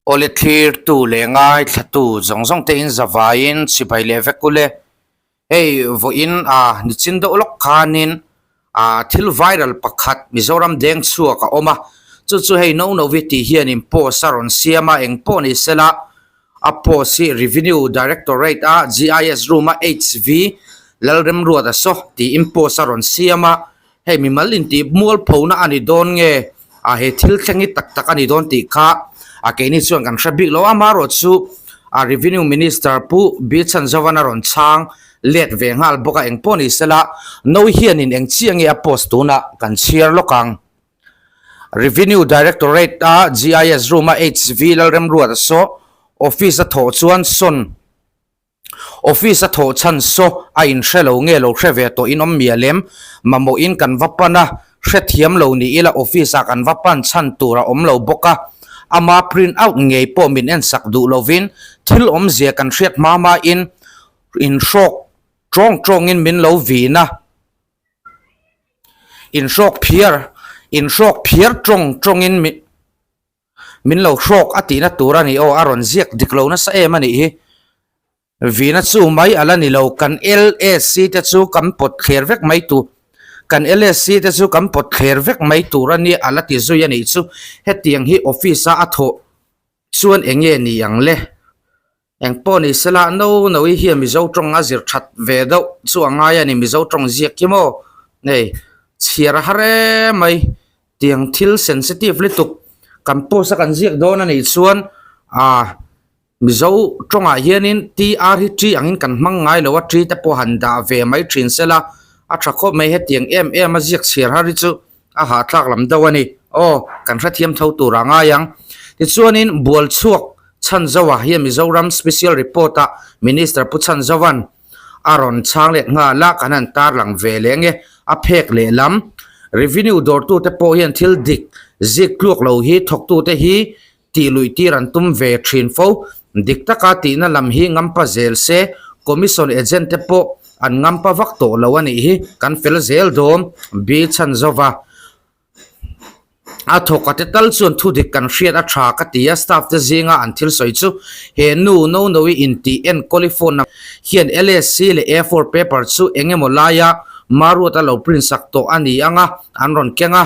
Awle thlirtu leh ngaithlatu zawng zawng te in zavaiin chhibai leh vek ule. Hei vawiin a nichin deuh lawk khanin a thil viral pakhat Mizoram deng chhuak a awm a, chu chu hei no novi tih hianin post a rawn siam a, eng pawh ni sela a post hi Revenue Directorate a GIS room a HV Lalremruata saw tiin post a rawn siam a. Hei mimal intih mualphona a ni dawn nge a he thil thleng hi tak tak a ni dawn tih kha a keini chuan kan hre bik lo a, amaherawh chu a Revenue Minister Pu B Chhanzovan a rawn chhang let ve nghal bawk a, engpawh ni sela no hianin eng chiah nge a post tunah kan chhiar lawk ang. Revenue Directorate a GIS room a HV Lalremruata saw office a thawh chuan sawn Office a thawh chhan saw a inhre lo nge lo hre ve tawh in awm mial em? Mamawhin kan va pan a, hrethiam lo ni ila office ah kan va pan chhan tur a awm lo bawk a, ama print out ngei pawh min ensak duh lovin thil awmzia kan hriat hma hmain inhrawk tawng tawngin min lo vin a. Inhrawk phiar, inhrawk phiar tawng tawngin min. Min lo hrawk a tihna tur a ni aw, a rawn ziak dik lo nasa em a nih hi. Vina chu mai a la ni lo, kan LSC te chu kan pawt thler vek mai tur, kan LSC te chu kan pawt thler vek mai tur a nia a la ti zui a nih chu. Hetiang hi office a a thawh chuan eng nge ni ang le? Eng pawh ni sela no no i hian Mizo tawng a zir that ve deuh chu a ngai a ni Mizo tawng ziak hi maw nei chhiar a har em mai tiang thil sensitive lutuk kan post a kan ziak dawn a nih chuan ah Mizo tawngah hianin TR hi T angin kan hmang ngai lo a T te pawh han dah ve mai thin sela a tha khawp mai hetiang em em a ziak chhiar har hi chu a hahthlak lam deuh a ni. Aw, kan hrethiam tho tur a ngai ang. Tichuanin Bualchhuak Chhanzoa hian Mizoram Special Report-ah Minister Pu Chhanzova'n a rawn chhang let nghal a, kan han tarlang ve leh nge. A phek lehlam Revenue dawrtute pawh hian thil dik zik tluak lo hi thawktute hi tih luih tir an tum ve thin fo. Dik taka tihna lam hi ngampa zel se, Commission agent te pawh an ngampa vak tawh lo a nih hi, kan fel zel dawn, B Chhanzova. A thawk a te tal chuan thu dik kan hriat a tha ka ti a, staff te zinga an thil sawi chu he nu no no-i intih enkawl i phone hian LSC leh A4 paper chu eng emaw laia Maruata lo print sak tawh a ni ang a, an rawn keng a.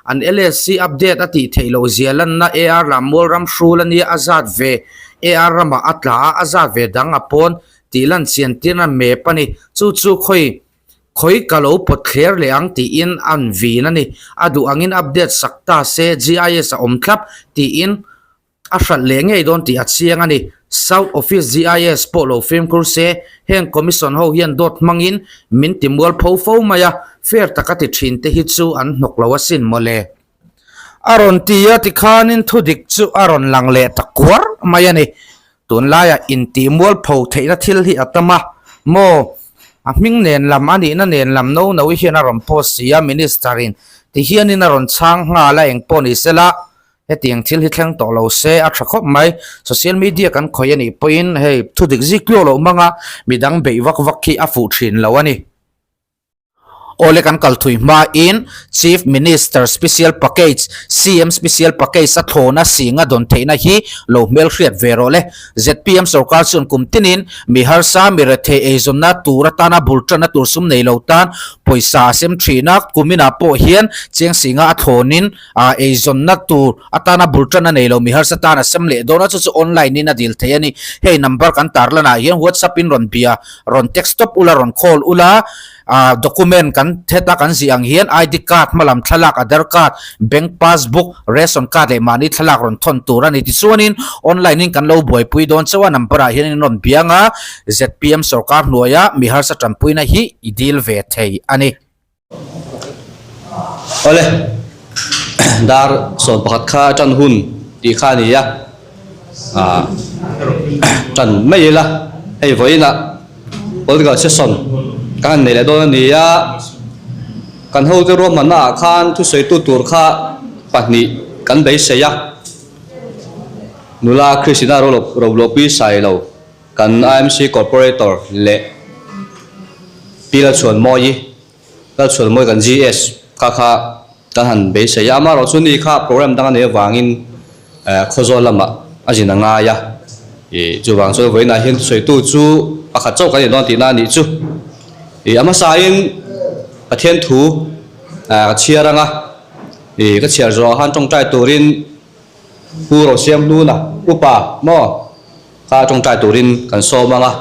An LSC update a tih theih loh zia lanna AR lam mual ram hrul a nia a zat ve AR ramah a tla a, a zat ve dang a pawn tih lan chian tirna map a ni. Chu chu khawi khawi ka lo pawt thler leh ang tiin an vin a ni. A duh angin update sak ta se GIS a awm thlap tiin A hralh leh ngei dawn tih a chiang a ni. South Office GIS pawh lo fimkhur se, heng Commission ho hian dawt hmangin min ti mual pho fo mai a, fair taka ti thin te hi chu an hnawk lo asin mawle. A rawn ti a, tikhanin thudik chu a rawn lang leh ta kuar mai a ni. Tunlaiah intih mual pho theihna thil hi a tam a, maw? A hming nen lam, a nihna nen lam no no hian a rawn post si a, Minister in tihianin a rawn chhang nghal a, engpawh ni sela, Hetiang thil hi thleng tawh lo se a tha khawp mai. Social media kan khawih a nih pawhin hei thu dik zik tluak loh hmanga midang beih vak vak hi a fuh thin lo a ni. Awle kan kal thui hmain Chief Minister Special Package, CM Special Package a thlawna singa dawn theihna hi lo hmelhriat ve rawh le. Zpm sorkar chuan kum tinin mi harsa, mi rethei eizawnna tur atana bul tanna tur sum nei lo tan pawisa a sem thin a, kuminah pawh hian cheng singa a thlawnin Ah eizawnna tur atana bul tan a nei lo mi harsa tan a sem leh dawn a, chu chu online in a dil thei a ni. Hei number kan tarlan ah hian whatsapp in rawn bia, rawn text tawp ula, rawn call ula, ah document kan heta kan zih ang hian ID card, hmalam thlalak, Aadhar card, bank passbook, ration card leh mahni thlalak rawn thawn tur a ni. Tichuanin online in kan lo buaipui dawn chauh a, number ah hian in rawn biang a, zpm sorkar hnuaia mi harsa tanpuina hi i dil ve thei a ni. Awle, dar 11 kha tan hun tih kha a ni a, ah tan mai ila hei vawiinah political session kan han nei leh dawn a ni a, kan hote ruahmanna ah khan thusawitu tur kha pahnih kan beisei a, nula Christina Rohlawpui Sailo. Kan IMC Corporator leh Pi Lalchhuanmawii, Lalchhuanmawi kan GS kha kha kan han beisei a, amaherawhchu ni kha program dang a neih avangin Khawzawl lamah. a zin a ngai a, ih chuvang chuan vawiinah hian thusawitu chu pakhat chauh kan ni dawn tihna a nih chu. Ih a hmasain Pathian thu ah ka chhiar ang a, ih ka chhiar zawhah khan tawngtai turin Pu Rosiamhluna upa maw kha tawngtai turin kan sawm ang a,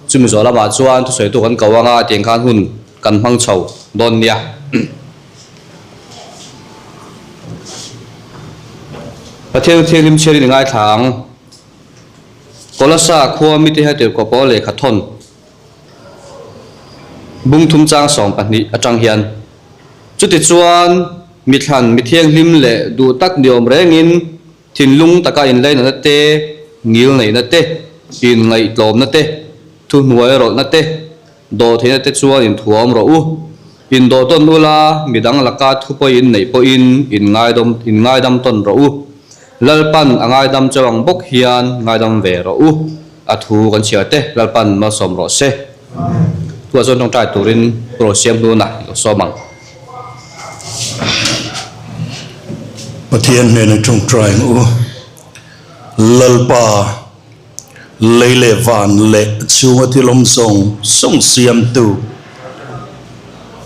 chumi zawh lamah chuan thusawitu kan ko ang a tiang khan hun kan hmang chho dawn nia. Pathian Thianghlim chhiarin i ngaithla ang. Kolasa khua mite hian tirhkoh pawl lehkha thawn bung thum chang 12 atang hian chutichuan mithlan mithianghlim leh duh tak ni awm rengin thinlung taka inlainatna te, ngilneihna te, inngaihtlawmna te, thuhnuai rawlhna te, Dawhtheihna te chuan inthuam rawh u. Indawh tawn ula, midang laka thu pawh in neih pawhin in ngaidawm in ngaidam tawn rawh u. Lalpan a ngaidam cheu ang bawk hian ngaidam ve rawh u. A thu kan chhiar te Lalpan malsawm rawh se. Thuah chuan tawngtai turin Pu Rosiam hnunah i lo sawm ang. Pathian hnena tawngtai ang u. Lalpa. Lei leh van leh chhunga thil awm zawng zawng siamtu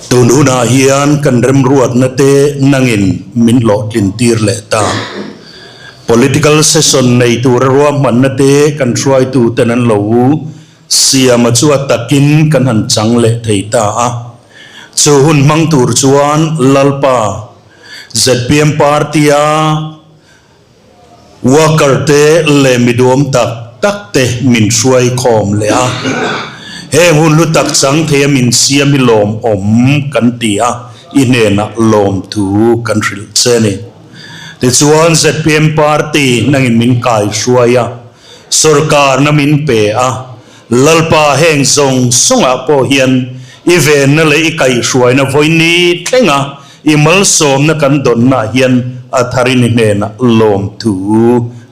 tun hunah hian kan remruatna te nangin min hlawhtlin tir leh ta. Political session nei tura ruahmanna te kan hruaitu ten an lo siam a chu a takin kan han chang leh thei ta a. Chu hun hmang tur chuan Lalpa zpm party-a Worker te leh mi duam tak tak te min hruai khawm leh a, heng hun hlu tak chang thei a min siam hi lawmawm kan ti a, i hnenah lawmthu kan hrilh che a ni. Tichuan zpm party nangin min kaihruai a, sorkarna min pe a, Lalpa heng zawng zawngah pawh hian i venna leh i kaihhruaina vawiini thlenga i malsawmna kan dawnnaah hian a tharin i hnenah lawmthu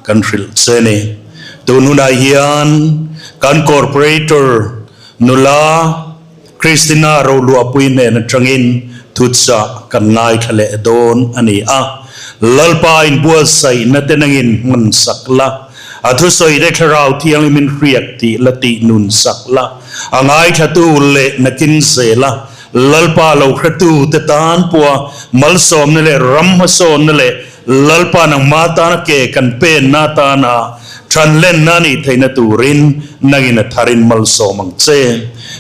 kan hrilh che ni. Tun hunah hian kan Corporator nula Christina Roluahpui hnen atangin thuchah kan ngaithla leh dawn a ni a. Lalpa inbuatsaihna te nangin hman sak la, a thusawi te Thlarau Thianghlimin hriak tih la tih nun sak la, a ngaithlatu leh nakin zela Lalpa lo hretu te tan pawha malsawmna leh ram hmasawnna leh Lalpa nangmah tana ke kan penna atana thanlenna a nih theihna turin nangin a tharin malsawm ang che.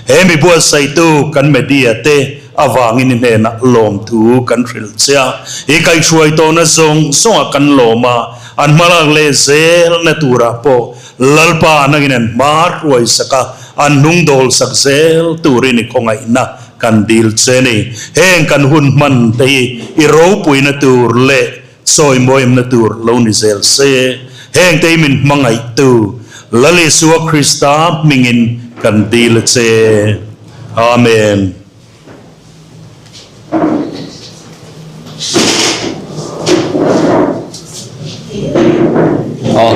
He mi buatsaihtu kan media te avangin i hnenah lawmthu kan hrilh che a, i kaihhruai tawhna zawng zawngah kan lawm a, an hmalak leh zelna turah pawh Lalpa nangin an hma hruaisak a, an hnung dawlsak zel turin i khawngaihna Kan dil che ni. Heng kan hun hman te hi i ropuina tur leh sawimawiamna tur lo ni zel se. Heng te hi min hmangaihtu Lal Isua Krista hmingin kan dil a che. Amen. Aw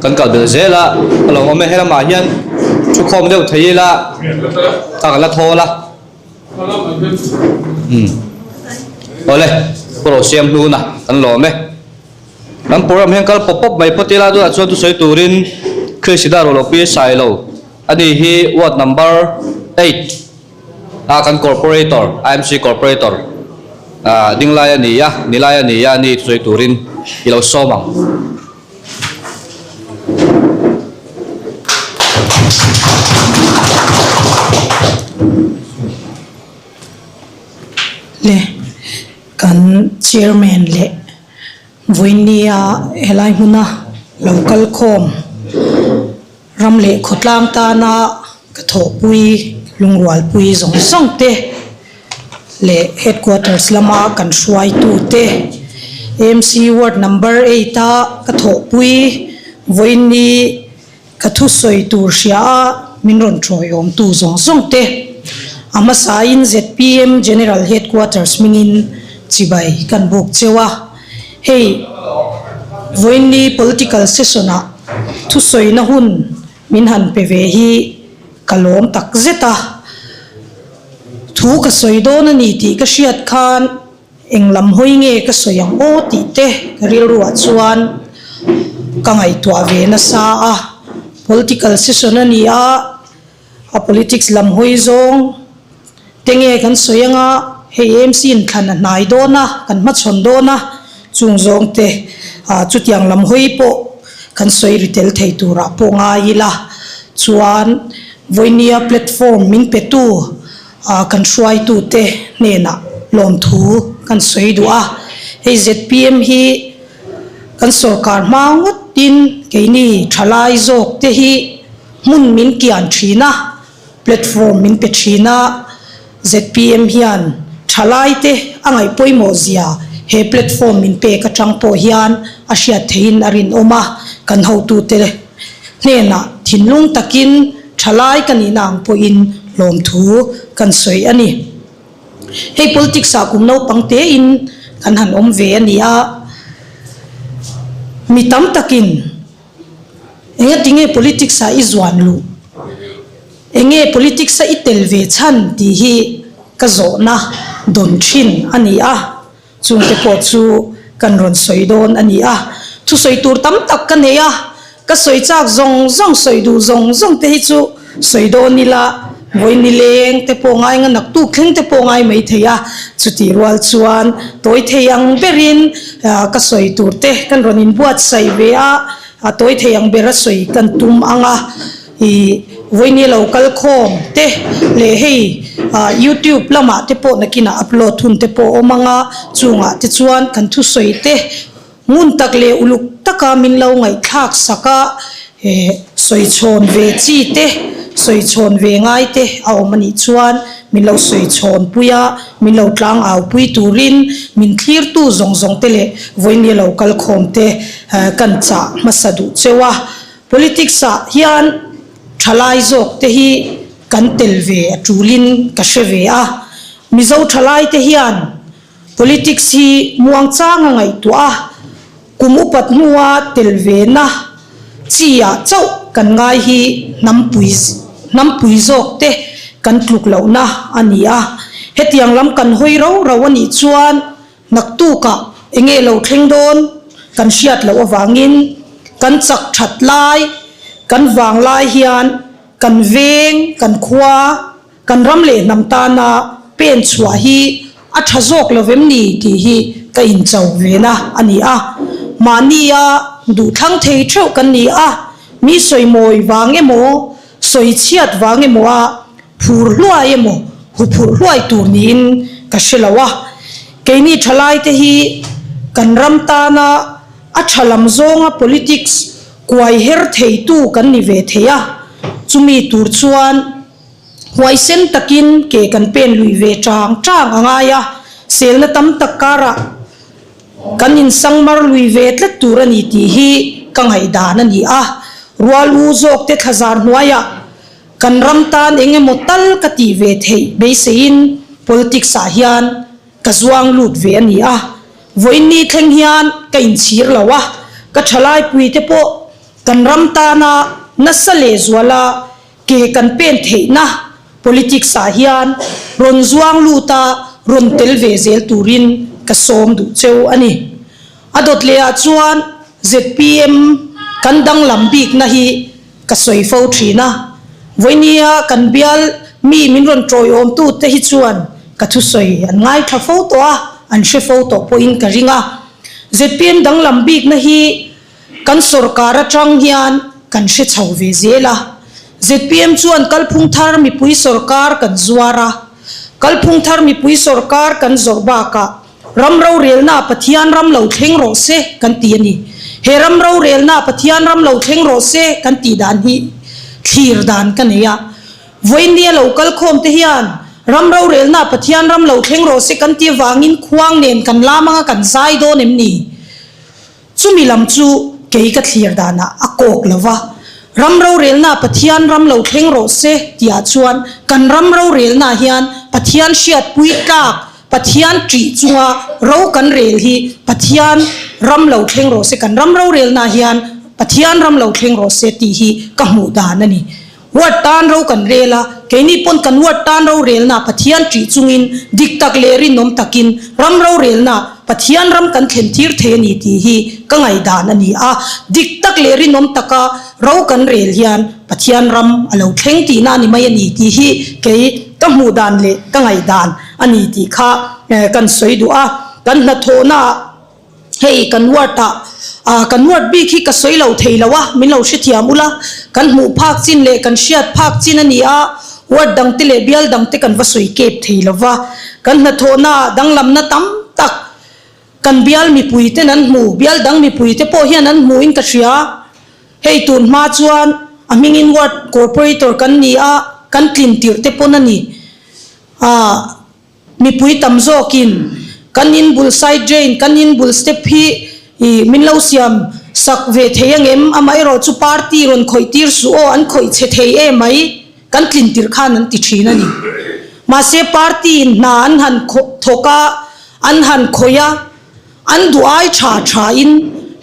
kan kal belh zel a ka lo awm e helamah hian thu khawm deuh thei ila ka ka la thawl a umm awle pu Rosiam hnuna kan lawm e kan program hian kal pawp pawp mai phawt ila tunah chuan thusawi turin Christina Rualawpi Sailo ani hi ward number eight. A kan corporator, IMC corporator ah ding lai a ni a, ni lai a ni a ni sawi turin i lo sawm ang. Le kan chairman leh vawinia helai hmuna lo kal khawm. Ram leh khawtlang tana ka thawhpui lungrualpui zawng zawng te leh headquarters lama kan hruaitu te AMC ward number eight a ka thawhpui vawiinni ka thusawi tur hria a min rawn tawiawmtu zawng zawng te a hmasain zpm general headquarters hmingin chibai kan buk cheu a hei vawiinni political session ah Thusawina hun min han pe ve hi ka lawm tak zet a, thu ka sawi dawn a ni tih ka hriat khan eng lam hawi nge ka sawi ang aw tih te ka rilruah chuan ka ngaihtuah ve nasa a, political session a ni a, a politics lam hawi zawng te nge kan sawi anga hei AMC in thlan a hnai dawn a, kan hmachhawn dawn a, chung zawng te ah chutiang lam hawi pawh kan sawi ri tel thei turah pawh ngai ila chuan vawinia platform min pe tu ah kan hruaitute hnenah lawmthu kan sawi duh a, hei zpm hi kan sorkar hma ngawtin keini thalai zawk te hi hmun min kian thin a, platform min pe thin a, zpm hian thalai te a ngaih pawimawh zia he platform min pek atang pawh hian a hriat theihin a rinawm a, kan hotute hnenah thinlung takin thalai ka nihna ang pawhin lawmthu kan sawi a ni. Hei politics ah kum naupang tein kan han awm ve a ni a, mi tam takin Engatinge politics ah i zuan luh? Enge politics a i tel ve chhan tih hi ka zawhna dawn thin a ni a, chungte pawh chu kan rawn sawi dawn a ni a. Thusawi tur tam tak ka nei a, ka sawi chak zawng zawng, sawi duh zawng zawng te hi chu sawi dawn ila vawi nileng te pawh ngai nga naktuk thleng te pawh ngai mai thei a, chutih rual chuan tawi thei ang berin ka sawi tur te kan rawn inbuatsaih ve a, A tawi thei ang ber a sawi kan tum ang a, ih vawinia lo kal khawm te leh hei ah youtube lamah te pawh nakinah upload hun te pawh a awm ang a, chungah te chuan kan thusawi te ngun tak leh uluk taka min lo ngaihthlak sak a, eh sawi chhawn ve chi te sawi chhawn ve ngai te a awm a nih chuan min lo sawi chhawn pui a, min lo tlang au pui turin min thlirtu zawng zawng te leh vawinia lo kal khawm te Kan chah hmasa duh cheu a, politics ah hian thalai zawk te hi kan tel ve a tulin ka hre ve a, Mizo thalai te hian politics hi muangchang a ngaihtuah a, kum upat hnua tel ve na chi ah chauh kan ngai hi hnampui hnampui zawk te kan tluk lohna a ni a, hetiang lam kan hawi rau rau a nih chuan Naktukah enge lo thleng dawn kan hriat loh avangin kan chak that lai, kan vang lai hian kan veng, kan khua, kan ram leh hnam tana pen chhuah hi a tha zawk lo vem ni tih hi ka incho vena a ni a. Mahnia duhthlang thei theuh kan ni a, mi sawimawi vang emaw, sawichhiat vang emaw a Phur hluai emaw, hu phurh hluai tur niin ka hre lo a. Keini thalaite hi kan ram tana a tha lam zawnga politics kuai her theitu kan ni ve thei a, chumi tur chuan huaisen takin ke kan pen lui ve chang chang a ngai a, selna tam tak karah kan insangmar lui ve tlat tur a ni tih hi ka ngaihdan a ni a. Rual u zawkte thlazar hnuaiah Kan ram tan eng emaw tal ka tih ve theih beiseiin politics ah hian ka zuang lut ve a ni a, vawiinni thleng hian ka inchhir lo a, ka thalaipui te pawh kan ram tana nasa lehzuala ke kan pen theihna politics ah hian rawn zuang lut a rawn tel ve zel turin ka sawm duh cheu a ni. A dawt leh ah chuan zpm kan danglam bikna hi Ka sawi fo thin a, vawinia kan bial mi min rawn tawiawmtu te hi chuan ka thusawi an ngaithla fo tawh a, an hre fo tawh pawhin ka ring a. Zpm danglam bikna hi kan sorkar atang hian kan hre chho ve zel a. Zpm chuan kalphung thar mipui sorkar kan zuar a, kalphung thar mipui sorkar kan zawrh bakah Ram rorelna Pathian ram lo thleng rawh se kan ti a ni. He ram rorelna Pathian ram lo thleng rawh se kan tih dan hi thlir dan ka nei a. Vawinia lo kal khawm te hian ram rorelna Pathian ram lo thleng rawh se kan ti avangin khuang nen kan lam anga kan zai dawn em ni? Chumi lam chu kei ka thlir danah a kawk lo va, Ram rorelna Pathian ram lo thleng rawh se tihah chuan kan ram rorelnaah hian Pathian hriatpui tlak, Pathian ṭih chunga ro kan rel hi Pathian ram lo thleng rawh se, kan ram rorelnaah hian Pathian ram lo thleng rawh se tih hi ka hmuh dan a ni. Ward tan ro kan rel a, keini pawn kan ward tan rorelna Pathian ṭih chungin dik tak leh rinawm takin ram rorelna. Pathian ram kan thlen tir thei a ni tih hi ka ngaihdan a ni a. Dik tak leh rinawm taka ro kan rel hian Pathian ram a lo thleng tihna a ni mai a ni tih hi kei ka hmuh dan leh ka ngaihdan a ni tih kha kan sawi duh a. Kan hnathawhnaah hei kan ward ah ah kan ward bik hi ka sawi lo thei lo a, min lo hrethiam ula, kan hmuh phak chin leh kan hriat phak chin a ni a, ward dang te leh bial dang te kan va sawi kep thei lo va, kan hnathawhnaah danglamna tam tak kan bial mipui ten an hmu, bial dang mipui te pawh hian an hmuhin ka hria, hei tun hma chuan a hmingin ward corporator kan ni a, kan tlin tirh te pawn a ni ah. Mipui tam zawkin kan in bul side drain, kan in bul step hi ih min lo siam sak ve thei angem? Amaherawh chu party rawn khawih tir suh aw, an khawih chhe thei e mai, kan tlin tirh khan an ti thin a ni. Mahse party in hna an han thawk a, an han khawih a, an duh ai tha tha in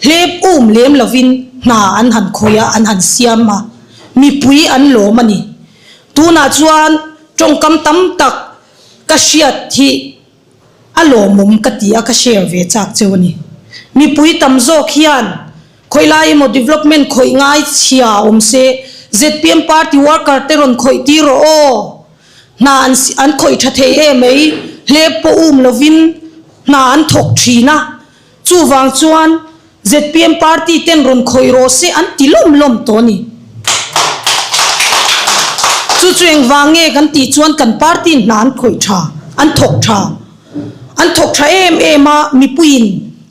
hlep um lem lovin hna an han khawih a, an han siam a, mipui an lawm a ni. Tunah chuan tawngkam tam tak ka hriat hi a lawmawm ka ti a, ka share ve chak cheu a ni. Mipui tam zawk hian khawilai emaw development khawih ngai chhia awm se, zpm party worker te rawn khawih tir rawh aw, hna an an khawih tha thei em mai, hlep pawh um lovin hna an thawk thin a, Chuvang chuan zpm party ten rawn khawih rawh se an ti lawm lawm tawh a ni. Chu chu engvang nge kan tih chuan kan party in hna an khawih tha, an thawk tha. An thawk tha em em a, mipuiin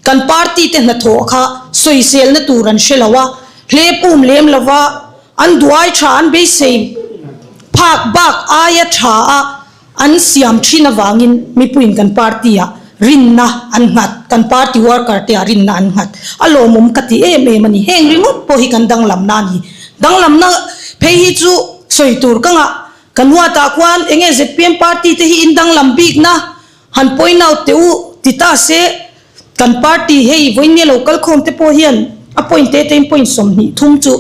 kan party te hnathawh kha sawiselna tur an hre lo a, hlep um lem lo va, an duai tha, an beisei phak bak aia tha a, An siam thin avangin mipuiin kan party ah rinna an nghat, kan party worker te ah rinna an nghat. A lawmawm ka ti em em a ni. Heng ringawt pawh hi kan danglamna a ni. Danglamna phei hi chu sawi tur ka ngah. Kan huatah khuan eng nge zpm party te hi in danglam bikna han point out teh u ti ta se Kan party hei vawiin lo kal khawm te pawh hian a point te tein point 20 thum chu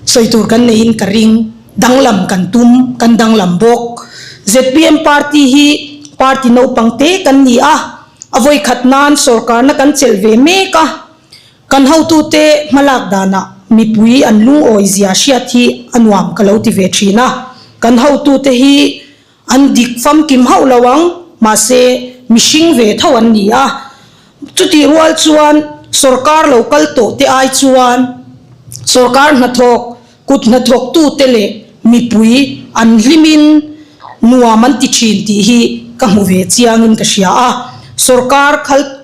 sawi tur kan neiin ka ring. Danglam kan tum, kan danglam bawk. Zpm party hi party naupang te kan ni a, a vawi khat nan sorkarna kan chelh ve mek a. Kan hotute hmalak danah mipui an lungawi zia hriat hi a nuam ka lo ti ve thin a. Kan hotute hi An dik famkim hauh lo ang, mahse mihring ve tho an ni a. Chutih rual chuan sorkar lo kal tawh te ai chuan sorkar hnathawk, kut hnathawktute leh mipui an hlimin nuam an ti thin tih hi ka hmu ve chiangin ka hria a. Sorkar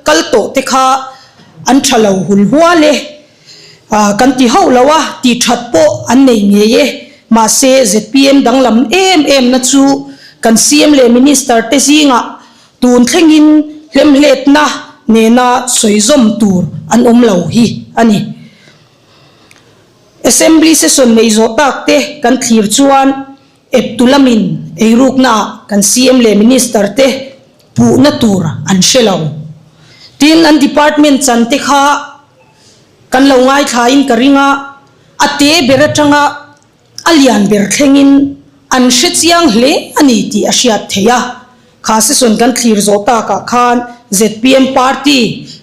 kal tawh te kha an tha lo hul hual e. Kan ti hauh lo a, tih that pawh an nei ngei e. Mahse, zpm danglam em em na chu kan CM leh Minister te zingah tun thlengin hlemhletna nena sawi zawm tur an awm lo hi a ni. Assembly session nei zawh tak te kan thlir chuan eptu lamin eiruknaah kan CM leh Minister te puhna tur an hre lo. Tin, an department chan te kha Kan lo ngaithlain ka ring a, a te ber atanga a lian ber thlengin an hre chiang hle a ni tih a hriat theih a. Kha session kan thlir zawh takah khan zpm party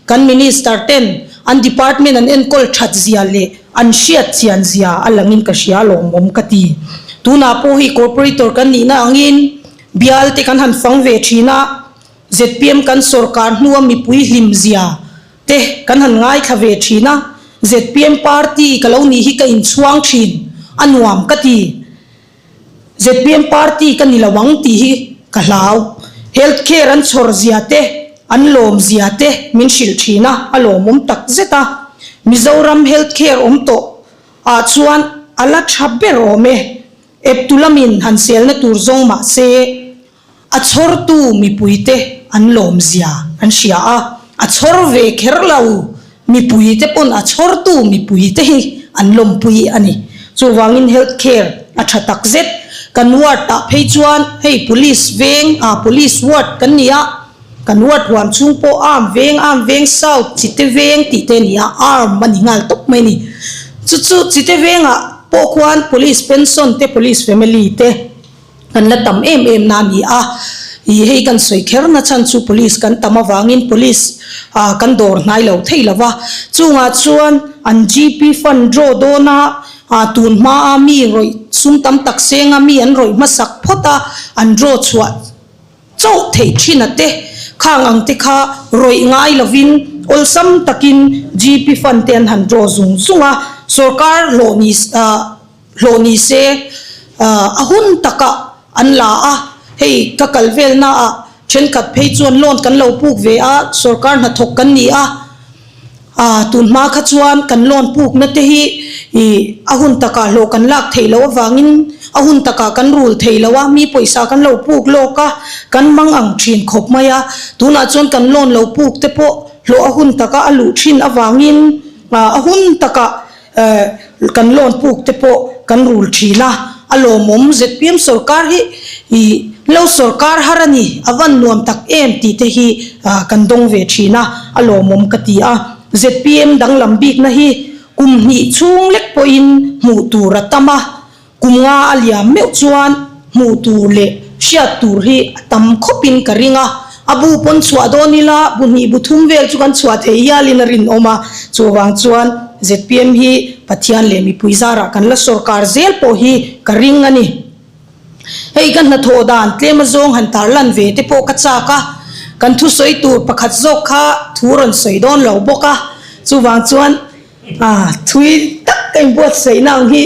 kan minister ten an department an enkawl that zia leh an hriat chian zia a langin ka hria lawmawm ka ti. Tunah pawh hei corporator kan nihna angin bial te kan han fang ve thin a, zpm kan sorkar hnua mipui hlim zia te kan han ngaithla ve thin a, zpm party ka lo nih hi ka inchhuang thin, a nuam ka ti. Zpm party ka ni lo ang tih hi ka hlau. Health care an chhawr zia te, an lawm zia te min hrilh thin a, a lawmawm tak zet a. Mizoram health care awm tawh ah chuan a la tha ber awm e. Eptu lamin han selna tur zawng mah se, A chhawrtu mipuite an lawmzia an hria a, a chhawr ve kher lo mipuite pawn a chhawrtu mipuite hi an lawmpui a ni. Chuvangin health care a tha tak zet. Kan ward ah phei chuan hei police veng ah police ward kan ni a, kan ward huam chhung pawh arm veng, arm veng south, chite veng tih te a ni a, arm a ni nghal tawp mai a ni. Chu chu chite vengah pawh khuan police pension te police family te. Kan la tam em em na a ni a, Ih hei kan sawi kher na chhan chu police kan tam avangin police ah kan dawr hnai lo thei lo va, chungah chuan an GP fund draw dawn a, ah tun hma a mi rawih sum tam tak seng a mi an rawih hmasak phawt a an draw chhuah chauh theih thin a te khang ang te kha rawih ngai lovin awlsam takin GP fund te an han draw zung zung a, sorkar hlawh ni ah. Hlawh ni se a hun takah an la a, hei ka kal velnaah thenkhat phei chuan loan kan lo puk ve a, sorkar hnathawk kan ni a, tun hma kha chuan kan loan pukna te hi a hun takah hlawh kan lak theih loh avangin a hun takah kan rul thei lo a, mi pawisa kan lo puk lawk a, kan mang ang thin khawp mai a, tunah chuan kan loan lo puk te pawh hlawh a hun taka a luh thin avangin a hun takah Kan loan puk te pawh kan rul thin a, a lawmawm zpm sorkar hi ih lo sorkar har a ni, a van nuam tak em tih te hi kan dawng ve thin a, a lawmawm ka ti a. Zpm danglam bikna hi kum hnih chhung lek pawhin hmuh tur a tam a, Kum nga a liam meuh chuan hmuh tur leh hriat tur hi a tam khawpin ka ring a, a bu pawn chhuah dawn ila bu hnih bu thum vel chu kan chhuah thei hialin a rinawm a, chuvang chuan zpm hi Pathian leh mipui zarah kan la sawrkar zel pawh hi ka ring a ni. Hei ka hnathawh dan tlem azawng han tarlan ve te pawh ka chak a, kan thusawi tur pakhat zawk kha thu rawn sawi dawn lo bawk a, chuvang chuan A thui tak ka inbuatsaihna ang hi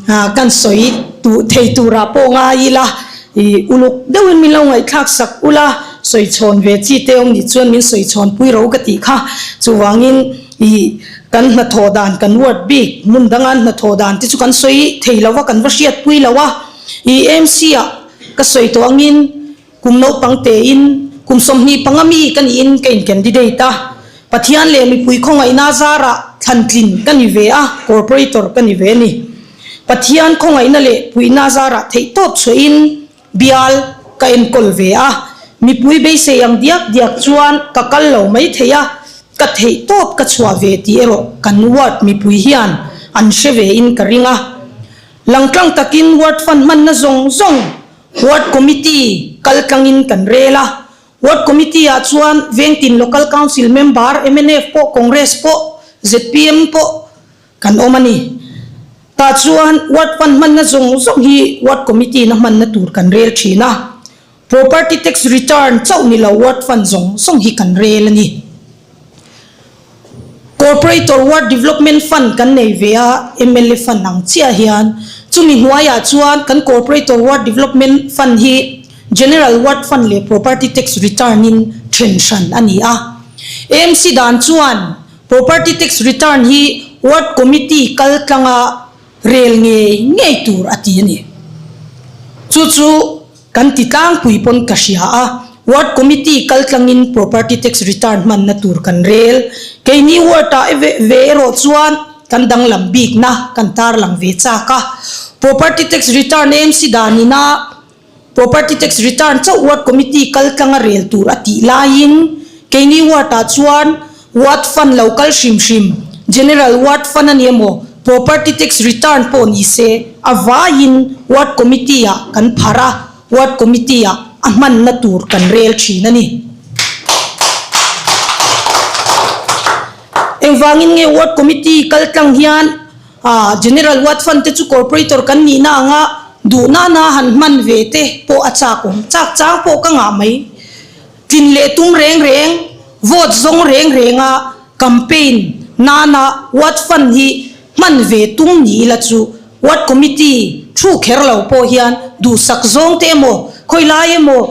kan sawi duh thei turah pawh ngai ila, i uluk deuhin min lo ngaihthlak sak ula, sawi chhawn ve chi te awm nih chuan min sawi chhawn pui ro ka tih kha. Chuvangin i kan hnathawh dan kan ward bik hmun danga an hnathawh dan te chu kan sawi thei lo va, kan va hriatpui lo a. I AMC ah ka sawi tawh angin Kum naupang tein kum 25 mi ka niin ka in candidate a, Pathian leh mipui khawngaihna zarah thlantlin ka ni ve a, corporator ka ni ve a ni. Pathian khawngaihna leh puihna zarah theihtawp chhuahin bial ka enkawl ve a, mipui beisei ang diak diak chuan ka kal lo mai thei a, ka theihtawp ka chhuah ve tih erawh kan ward mipui hian an hre ve in ka ring a. Langtlang takin ward fund hmanna zawng zawng Ward Committee kal tlangin kan rel a, Ward Committee ah chuan Vengtin Local Council member mnf pawh Congress pawh zpm pawh kan awm a ni. Tah chuan Ward Fund hmanna zawng zawng hi Ward Committee na hmanna tur kan rel thin a, Property Tax Return chauh ni lo Ward Fund zawng zawng hi kan rel a ni. Corporator Ward Development Fund kan nei ve a, mla Fund ang chiah hian. Chumi hnuaiah chuan kan Corporator Ward Development Fund hi General Ward Fund leh Property Tax Return in then hran a ni a. AMC dan chuan Property Tax Return hi Ward Committee kal tlanga rel ngei ngei tur a ti a ni. Chu chu Kan ti tlangpui pawn ka hria a, Ward Committee kal tlangin Property Tax Return hmanna tur kan rel. Keini Ward-ah ve erawh chuan kan danglam bikna kan tarlang ve chak a. Property Tax Return AMC danina Property Tax Return chauh Ward Committee kal tlanga rel tur a tih laiin keini Ward-ah chuan Ward Fund lo kal hrim hrim, General Ward Fund a ni emaw, Property Tax Return pawh ni se, a vaiin Ward Committee-ah kan pharh a, Ward Committee-ah a hmanna tur kan rel thin a ni. Engvangin nge Ward Committee kal tlang hian General Ward Fund te chu Corporator kan nihna anga duh nana han hman ve te pawh a chak awm? Chak chang pawh ka ngah mai. Tlin leh tum reng reng, vote zawng reng renga campaign nana ward fund hi hman ve tum ni ila chu ward committee thu kher lo pawh hian duhsak zawng te emaw, khawi lai emaw,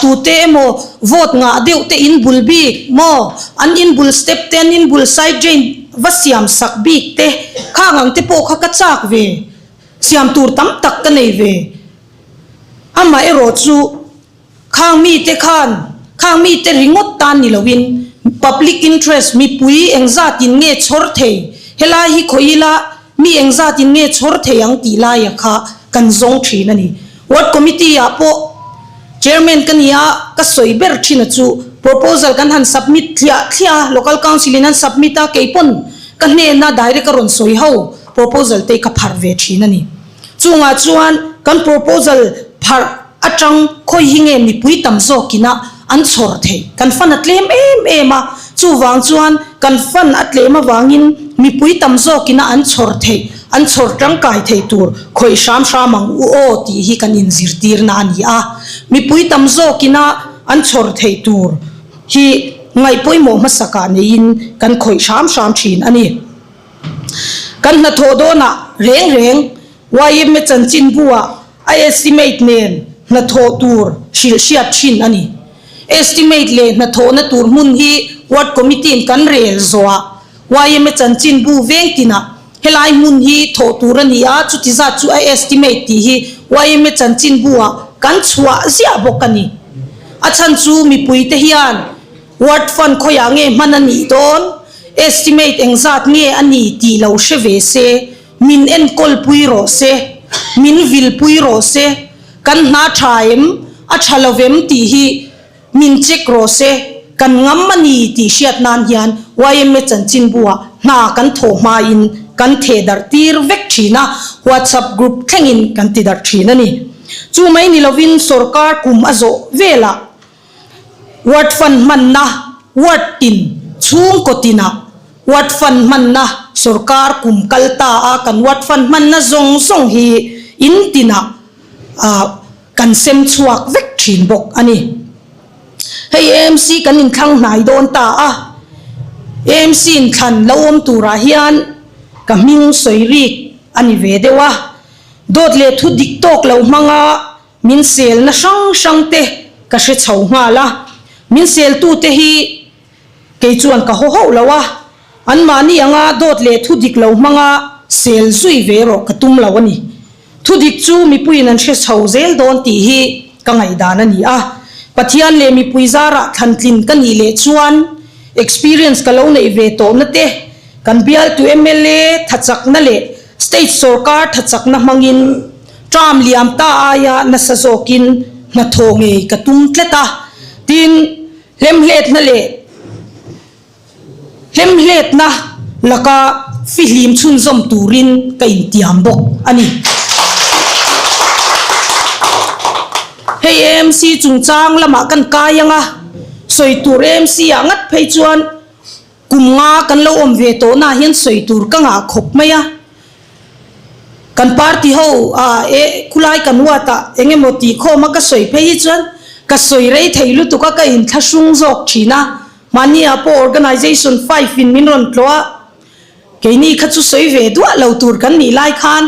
tute emaw vote ngah deuh te in bul bik maw, an in bul step te, an in bul side drain va siam sak bik te khang ang te pawh kha ka chak ve, siam tur tam tak ka nei ve. Amaherawh chu. Khang mite khan, khang mite ringawt tan ni loin public interest mipui engzatin nge chhawr thei, helai hi khawih ila mi engzatin nge chhawr thei ang tih laia kha kan zawng thin a ni. Ward Committee ah pawh Chairman ka ni a, ka sawi ber thin a chu proposal kan han submit thliah thliah a, Local Council in an submit a, kei pawn ka hnena direct a rawn sawi ho proposal te ka pharh ve thin a ni. Chungah chuan kan proposal pharh. Atang khawi hi nge mipui tam zawkina an chhawr theih? Kan fan a tlem em em a, chuvang chuan kan fan a tlem avangin mipui tam zawkina an chhawr theih, an chhawr tangkai thei tur khawih hram hram ang u aw tih hi kan inzirtirna a ni a. Mipui tam zawkina an chhawr theih tur hi ngaihpawimawh hmasakah neiin kan khawih hram hram thin a ni. Kan hnathawh dawnah reng reng yma chanchinbu-ah A estimate nen hnathawh tur hrilh hriat thin a ni. Estimate leh hnathawhna tur hmun hi Ward Committee-in kan rel zawhah yma chanchinbu veng tinah helai hmun hi thawh tur a ni a, chuti zat chu a estimate tih hi yma chanchinbu-ah kan chhuah ziah bawk a ni. A chhan chu mipuite hian Ward Fund khawiah nge hman a nih dawn, estimate engzat nge a ni tih lo hre ve se, Min enkawlpui rawh se, min vilpui rawh se, kan hna tha em, a tha lo vem tih hi min check rawh se, kan ngam a ni tih hriat nan hian yma chanchinbu-ah hna kan thawh hmain kan theh darh tir vek thin a, WhatsApp group thlengin kan ti darh thin a ni. Chu mai ni lovin sorkar kum a zawh velah Ward fund hmanna, Ward tin, chhungkaw tinah Ward fund hmanna sorkar kum kal ta a kan Ward fund hmanna zawng zawng hi in tinah kan sem chhuak vek thin bawk a ni. Hei AMC kan inthlang hnai dawn ta a, AMC inthlan lo awm turah hian ka hming sawi rik a ni ve deuh a, dawt leh thu dik tawk lo hmanga Min selna hrang hrang te ka hre chho nghal a, min seltute hi kei chuan ka haw hauh lo a, anmahni anga dawt leh thu dik lo hmanga sel zui ve erawh ka tum lo a ni. Thu dik chu mipuiin an hre chho zel dawn tih hi ka ngaihdan a ni a, Pathian leh mipui zarah thlantlin ka nih leh chuan experience ka lo neih ve tawhna te, kan bialtu mla thachakna leh state sorkar thachakna hmangin, Term liam ta aia nasa zawkin hnathawh ngei ka tum tlat a, tin, hlemhletna leh hlemhletna laka fihlim chhunzawm turin ka intiam bawk a ni. Hei AMC chungchang lamah kan kai ang a, sawi tur AMC ah ngat phei chuan Kum nga kan lo awm ve tawh na hian sawi tur ka ngah khawp mai a. Kan party ho ah e khulai kan ward ah eng emaw tih khawm a ka sawi phei hi chuan ka sawi rei thei lutuk a ka inthlahrung zawk thin a. Mahni ah pawh organisation five in min rawn tlawh a, keini kha chu sawi ve duah lo tur kan nih lai khan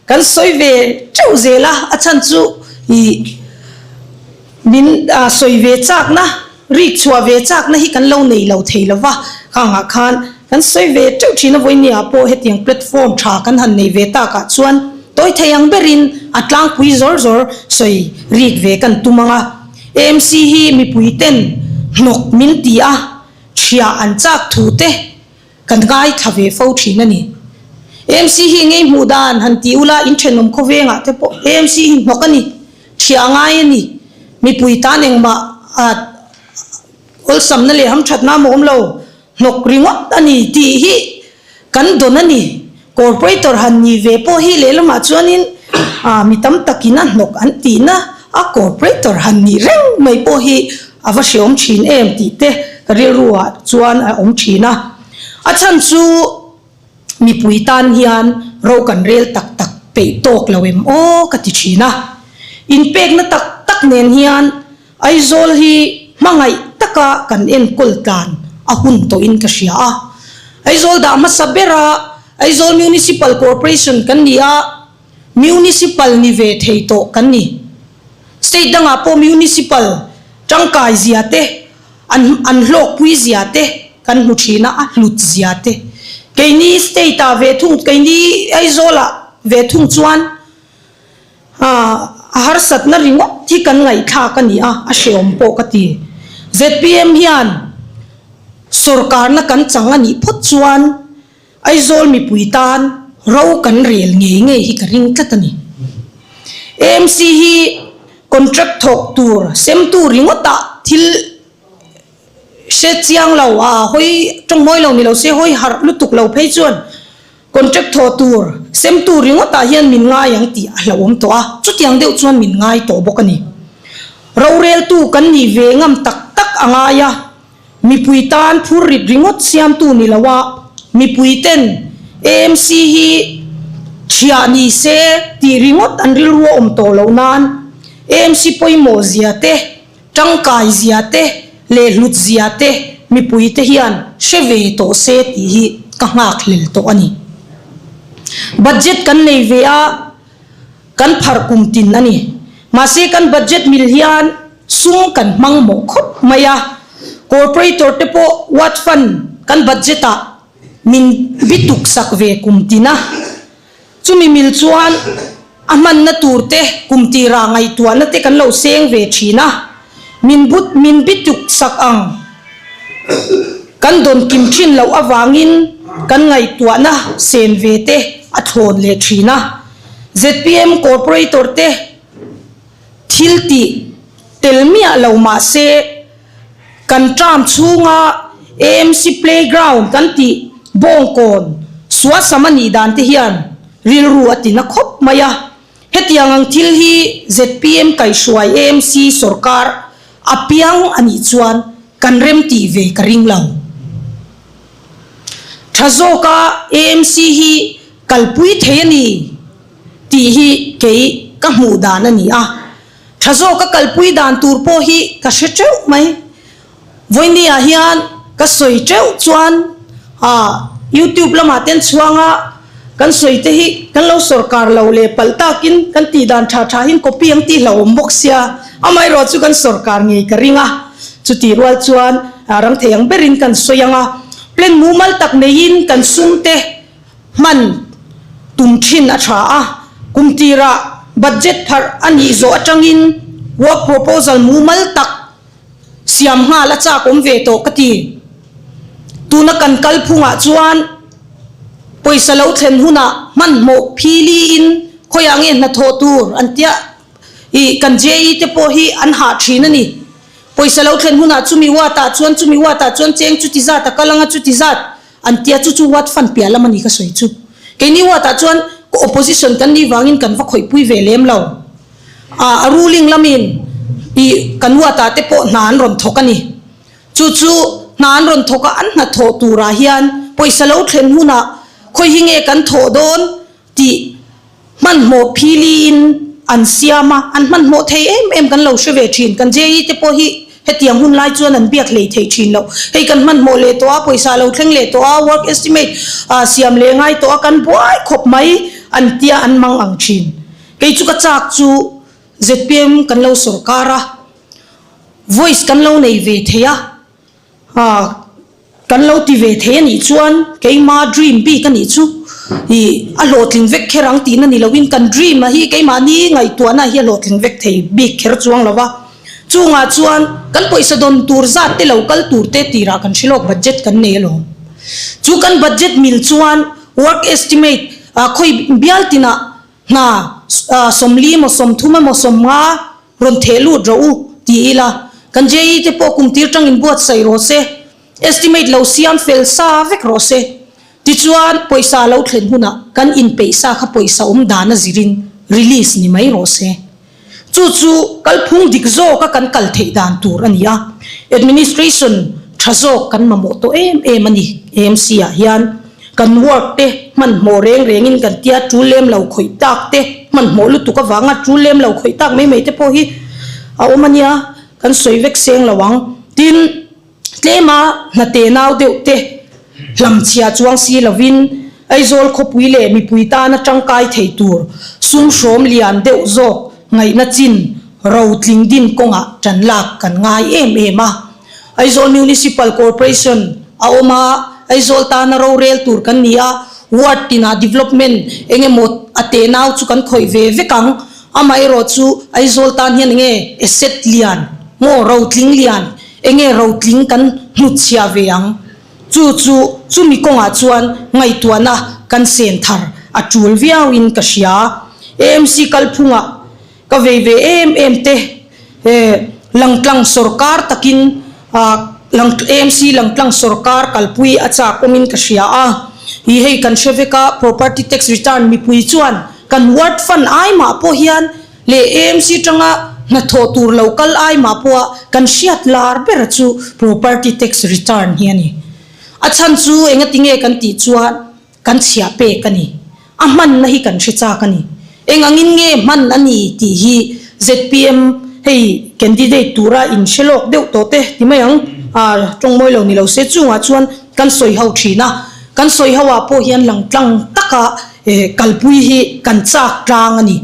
Kan sawi ve teuh zel a, a chhan chu ih min sawi ve chakna, rik chhuah ve chakna hi kan lo nei lo thei lo va, khangah khan kan sawi ve teuh thin a, vawinia pawh hetiang platform tha kan han nei ve takah chuan tawi thei ang berin a tlangpui zawr zawr sawi rik ve kan tum ang a. AMC hi mipui ten hnawk min ti a, chhia an chak thu te Kan ngaithla ve fo thin a ni. AMC hi ngei hmuh dan han ti ula in thenawm khawvengah te pawh AMC hi hnawk a ni, thiah ngai a ni. Mipui tan engmah awlsamna leh hamthatna a awm lo, hnawk ringawt a ni tih hi kan dawn a ni. Corporator han ni ve pawh hi lehlamah chuanin mi tam takin a hnawk an tihna a corporator han nih reng mai pawh hi a va hreawm thin em tih te ka rilru ah chuan a awm thin a. A chhan chu mipui tan hian ro kan rel tak tak peih tawk lo em aw ka ti thin a. Inpekna tak tak nen hian Aizawl hi hmangaih taka kan enkawl tlan a hun tawhin ka hria a. Aizawl dah hmasa bera Aizawl Municipal Corporation kan ni a, Municipal ni ve thei tawh kan ni. State dangah pawh Municipal tangkai zia te, an an hlawkpui zia te kan hmu thin a, a hlut zia te. Keini state ah ve thung, keini Aizawlah ve thung chuan A harsatna ringawt hi kan ngaihthlak a ni a, a hreawm pawh ka ti. Zpm hian sawrkarna kan chang a nih phawt chuan Aizawl mipui tan ro kan rel ngei ngei hi ka ring tlat a ni. AMC hi contract thawk tur semtu ringawtah thil hre chiang lo a, hawi tawngmawi lo ni lo se hawi harh lutuk lo phei chuan contract thawh tur. Semtu ringawtah hian min ngai ang tih a hlauhawm tawh a, chutiang deuh chuan min ngai tawh bawk a ni. Roreltu kan nih ve ngam tak tak a ngai a, mipui tan phur rit ringawt siamtu ni lo a, mipui ten AMC hi thiah ni se tih ringawt an rilru a awm tawh loh nan AMC pawimawh zia te, tangkai zia te leh hlut zia te mipui te hian hre ve tawh se tih hi ka nghakhlel tawh a ni. Budget kan nei ve a, kan pharh kum tin a ni. Mahse kan budget mil hian sum kan hmang mawh khawp mai a, corporator te pawh ward fund kan budget ah min bituk sak ve kum tin a. Chumi mil chuan a hmanna tur te kum tirah ngaihtuahna te kan lo seng ve thin a, min but min bituk sak ang kan dawn kim thin loh avangin kan ngaihtuahna sen ve te a thlawn leh thin a. Zpm Corporator te thil tih tel miah lo mah se kan term chhunga AMC playground kan tih bawngkawn suasam a nih dan te hian rilru a ti na khawp mai a. Hetiang ang thil hi zpm kaihhruai AMC sorkar a piang a nih chuan kan remtih ve ka ring lo. Tha zawka AMC hi kalpui thei a ni tih hi kei ka hmuh dan a ni a. Tha zawka kalpui dan tur pawh hi ka hre teuh mai. Vawinia hian ka sawi teuh chuan ah YouTube lamah ten chhuanga kan sawi te hi kan lo sawrkar lo leh palh takin kan tih dan tha tha hin copy ang tih hlauhawm bawk sia, amaherawh chu kan sawrkar ngei ka ring a, chutih rual chuan rang thei ang berin kan sawi ang a, plan mumal tak neiin kan sum te hman tum thin a tha a, kum tirah budget pharh a nih zawh atangin work proposal mumal tak siam nghal a chak awm ve tawh ka ti. Tuna kan kal phungah chuan pawisa lo thlen hunah hmanhmawh philiin khawiah nge hnathawh tur an tia ih kan JE te pawh hi an hah thin a ni. Pawisa lo thlen hunah chumi ward ah chuan chumi ward ah chuan cheng chuti zat a kal anga chuti zat An tia chu chu ward fund piah lam a ni ka sawi chu. Keini ward ah chuan opposition kan nih vangin kan va khawihpui ve lem lo. Ah a ruling lamin ih kan ward ah te pawh hna an rawn thawk a ni. Chu chu hna an rawn thawk a an hna thawh turah hian pawisa lo thlen hunah khawi hi nge kan thawh dawn tih hmanhmawh philiin an siam a, an hmanhmawh thei em em kan lo hre ve thin. Kan JE te pawh hi hetiang hun lai chuan an biak hlei thei thin lo. Hei kan hmanhmawh leh tawh a, pawisa a lo thleng leh tawh a, work estimate siam leh ngai tawh a, kan buai khawp mai an tia an mang ang thin. Kei chu ka chak chu zpm kan lo sawrkar a, voice kan lo nei ve thei a, Kan lo ti ve thei a nih chuan keima dream bik a nih chu ih a hlawhtling vek kher ang tihna ni loin kan dream a hi keimahni ngaihtuahna hi a hlawhtling vek thei bik kher chuang lo va. Chungah chuan kan pawisa dawn tur zat te lo kal tur te tirah kan hre lawk budget kan nei alawm. Chu kan budget mil chuan work estimate ah khawi bial tinah hna 40 emaw 30 emaw 50 Rawn theh lut rawh u, ti ila, kan JE te pawh kum tir tangin buatsaih rawh se, estimate lo siam fel sa vek rawh se. Tichuan, pawisa lo thlen hunah kan inpeih sa kha pawisa awm dan a zirin release ni mai rawh se. Chu chu kalphung dik zawka kan kal theih dan tur a ni a, administration tha zawk kan mamawh tawh em em a ni AMC ah hian. Kan work te hmanhmawh reng rengin kan tia tul lem lo khawih tak te hmanhmawh lutuk avanga tul lem lo khawih tak mai mai te pawh hi a awm a nia, kan sawi vek seng lo ang. Tin, tlema hnate nau deuh te hlamchhia chuang si lovin Aizawl khawpui leh mipui tana tangkai thei tur sum hrawm lian deuh zawk ngaihna chin rotling din kawngah tan lak kan ngai em em a. Aizawl Municipal Corporation a awm a, Aizawl tana rorel tur kan ni a, ward tinah development eng emaw a tenau chu kan khawih ve vek ang. Amaherawh chu Aizawl tan hian eng nge asset lian maw rotling lian eng nge rotling kan hnutchhiah ve ang. Chu chu chumi kawngah chuan ngaihtuahna kan sen thar a tul viauin ka hria. AMC kalphungah Ka vei ve em em te he langtlang sawrkar takin ah AMC langtlang sawrkar kalpui a chak awmin ka hria a. I hei kan hre vek a, property tax return mipui chuan kan ward fund ai mah pawh hian leh AMC tanga hnathawh tur lo kal ai mah pawha kan hriat lar ber chu property tax return hi a ni. A chhan chu engatinge kan tih chuan kan chhiah pek a ni. A hmanna hi kan hre chak a ni. Eng angin nge hman a ni tih hi zpm hei candidate tura in hre lawk deuh tawh te ti mai ang. Aa tawng mawi lo ni lo se chungah chuan kan sawi ho thin a. Kan sawi ho ah pawh hian lang tlang taka kalpui hi kan chak tlang a ni.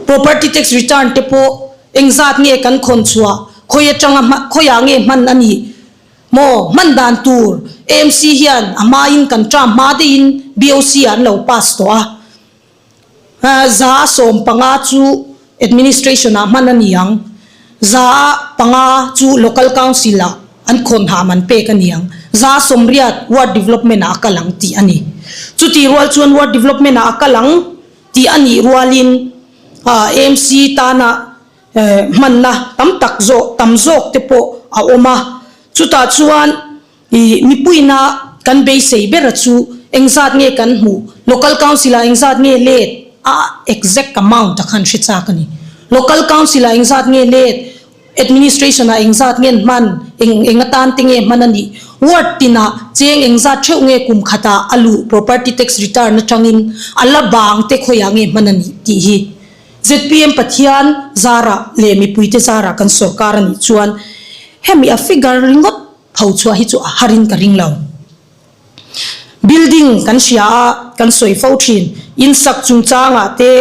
Property tax return te pawh engzat nge kan khawn chhuah, khawi atanga khawiah nge hman a nih Maw, hman dan tur AMC hian a hmain kan term hma deihin BOC ah an lo pass tawh a. 115 chu administration ah hman a ni ang. 5% chu local council ah an khawn ham an pek a ni ang. 80% ward development ah a kal ang tih a ni. Chutih rual chuan ward development ah a kal ang tih a nih rualin AMC tana Hmanna tam tak zawh tam zawk te pawh a awm a, chutah chuan ih mipuina kan beisei bera chu engzat nge kan hmuh, Local Council ah engzat nge let a exact amount a khan hre chak a ni. Local Council ah engzat nge let, Administration ah engzat nge hman, eng eng atan te nge hman a nih, Ward tinah cheng engzat theuh nge kum khatah a luh property tax return atangin a la bang te khawiah nge hman a nih tih hi. Zpm Pathian zarah leh mipuite zarah kan sorkar a nih chuan hemi a figure ringawt pho chhuah hi chu a harin ka ring lo. Building kan hria a, kan sawi fo thin. In sak chungchangah te,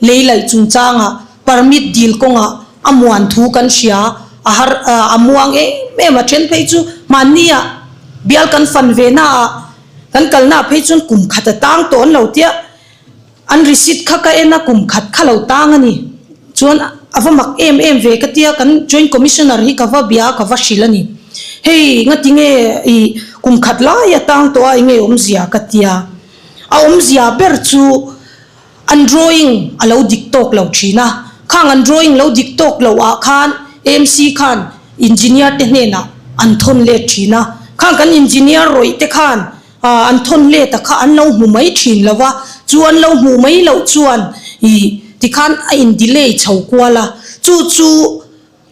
lei laih chungchangah, permit dil kawngah a muan thu kan hria, a har a muang em em a, then phei chu mahnia bial kan fan ve naah kan kalnaah phei chuan kum khat a tang tawh an lo tia. An receipt kha ka en a, kum khat kha lo tang a ni. Chuan a va mak em em ve ka tia, kan Joint Commissioner hi ka va bia a, ka va hrilh a ni. Hei ngati nge i kum khat lai a tang tawh a, enge awmzia ka tia. A awmzia ber chu an drawing a lo dik tawk lo thin a, khang an drawing lo dik tawk loh ah khan AMC khan engineer te hnenah an thawn let thin a, khang kan engineer rawih te khan An thawn let a kha an lo hmu mai thin lo va, chu an lo hmuh mai loh chuan ih tikhan a in delay chho kual a, chu chu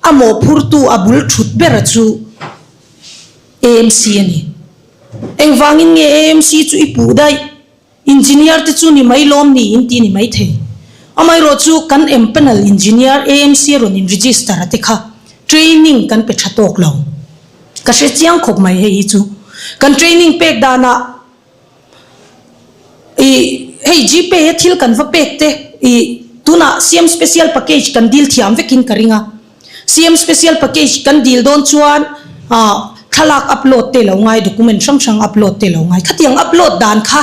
a mawhphurtu a bul thut ber chu AMC a ni. Engvangin nge AMC chu i puh daih? Engineer te chu ni mai lawm ni in ti ni mai thei. Amaherawh chu kan empanel engineer AMC rawn in register a te kha training kan pe tha tawk lo. Ka hre chiang khawp mai hei hi chu. Kan training pek danah i hei Gpay a thil kan va pek te i tunah CM special package kan deal thiam vekin ka ring a. CM special package kan dil dawn chuan thlalak upload te lo ngai, document hrang hrang upload te lo ngai. Khatiang upload dan kha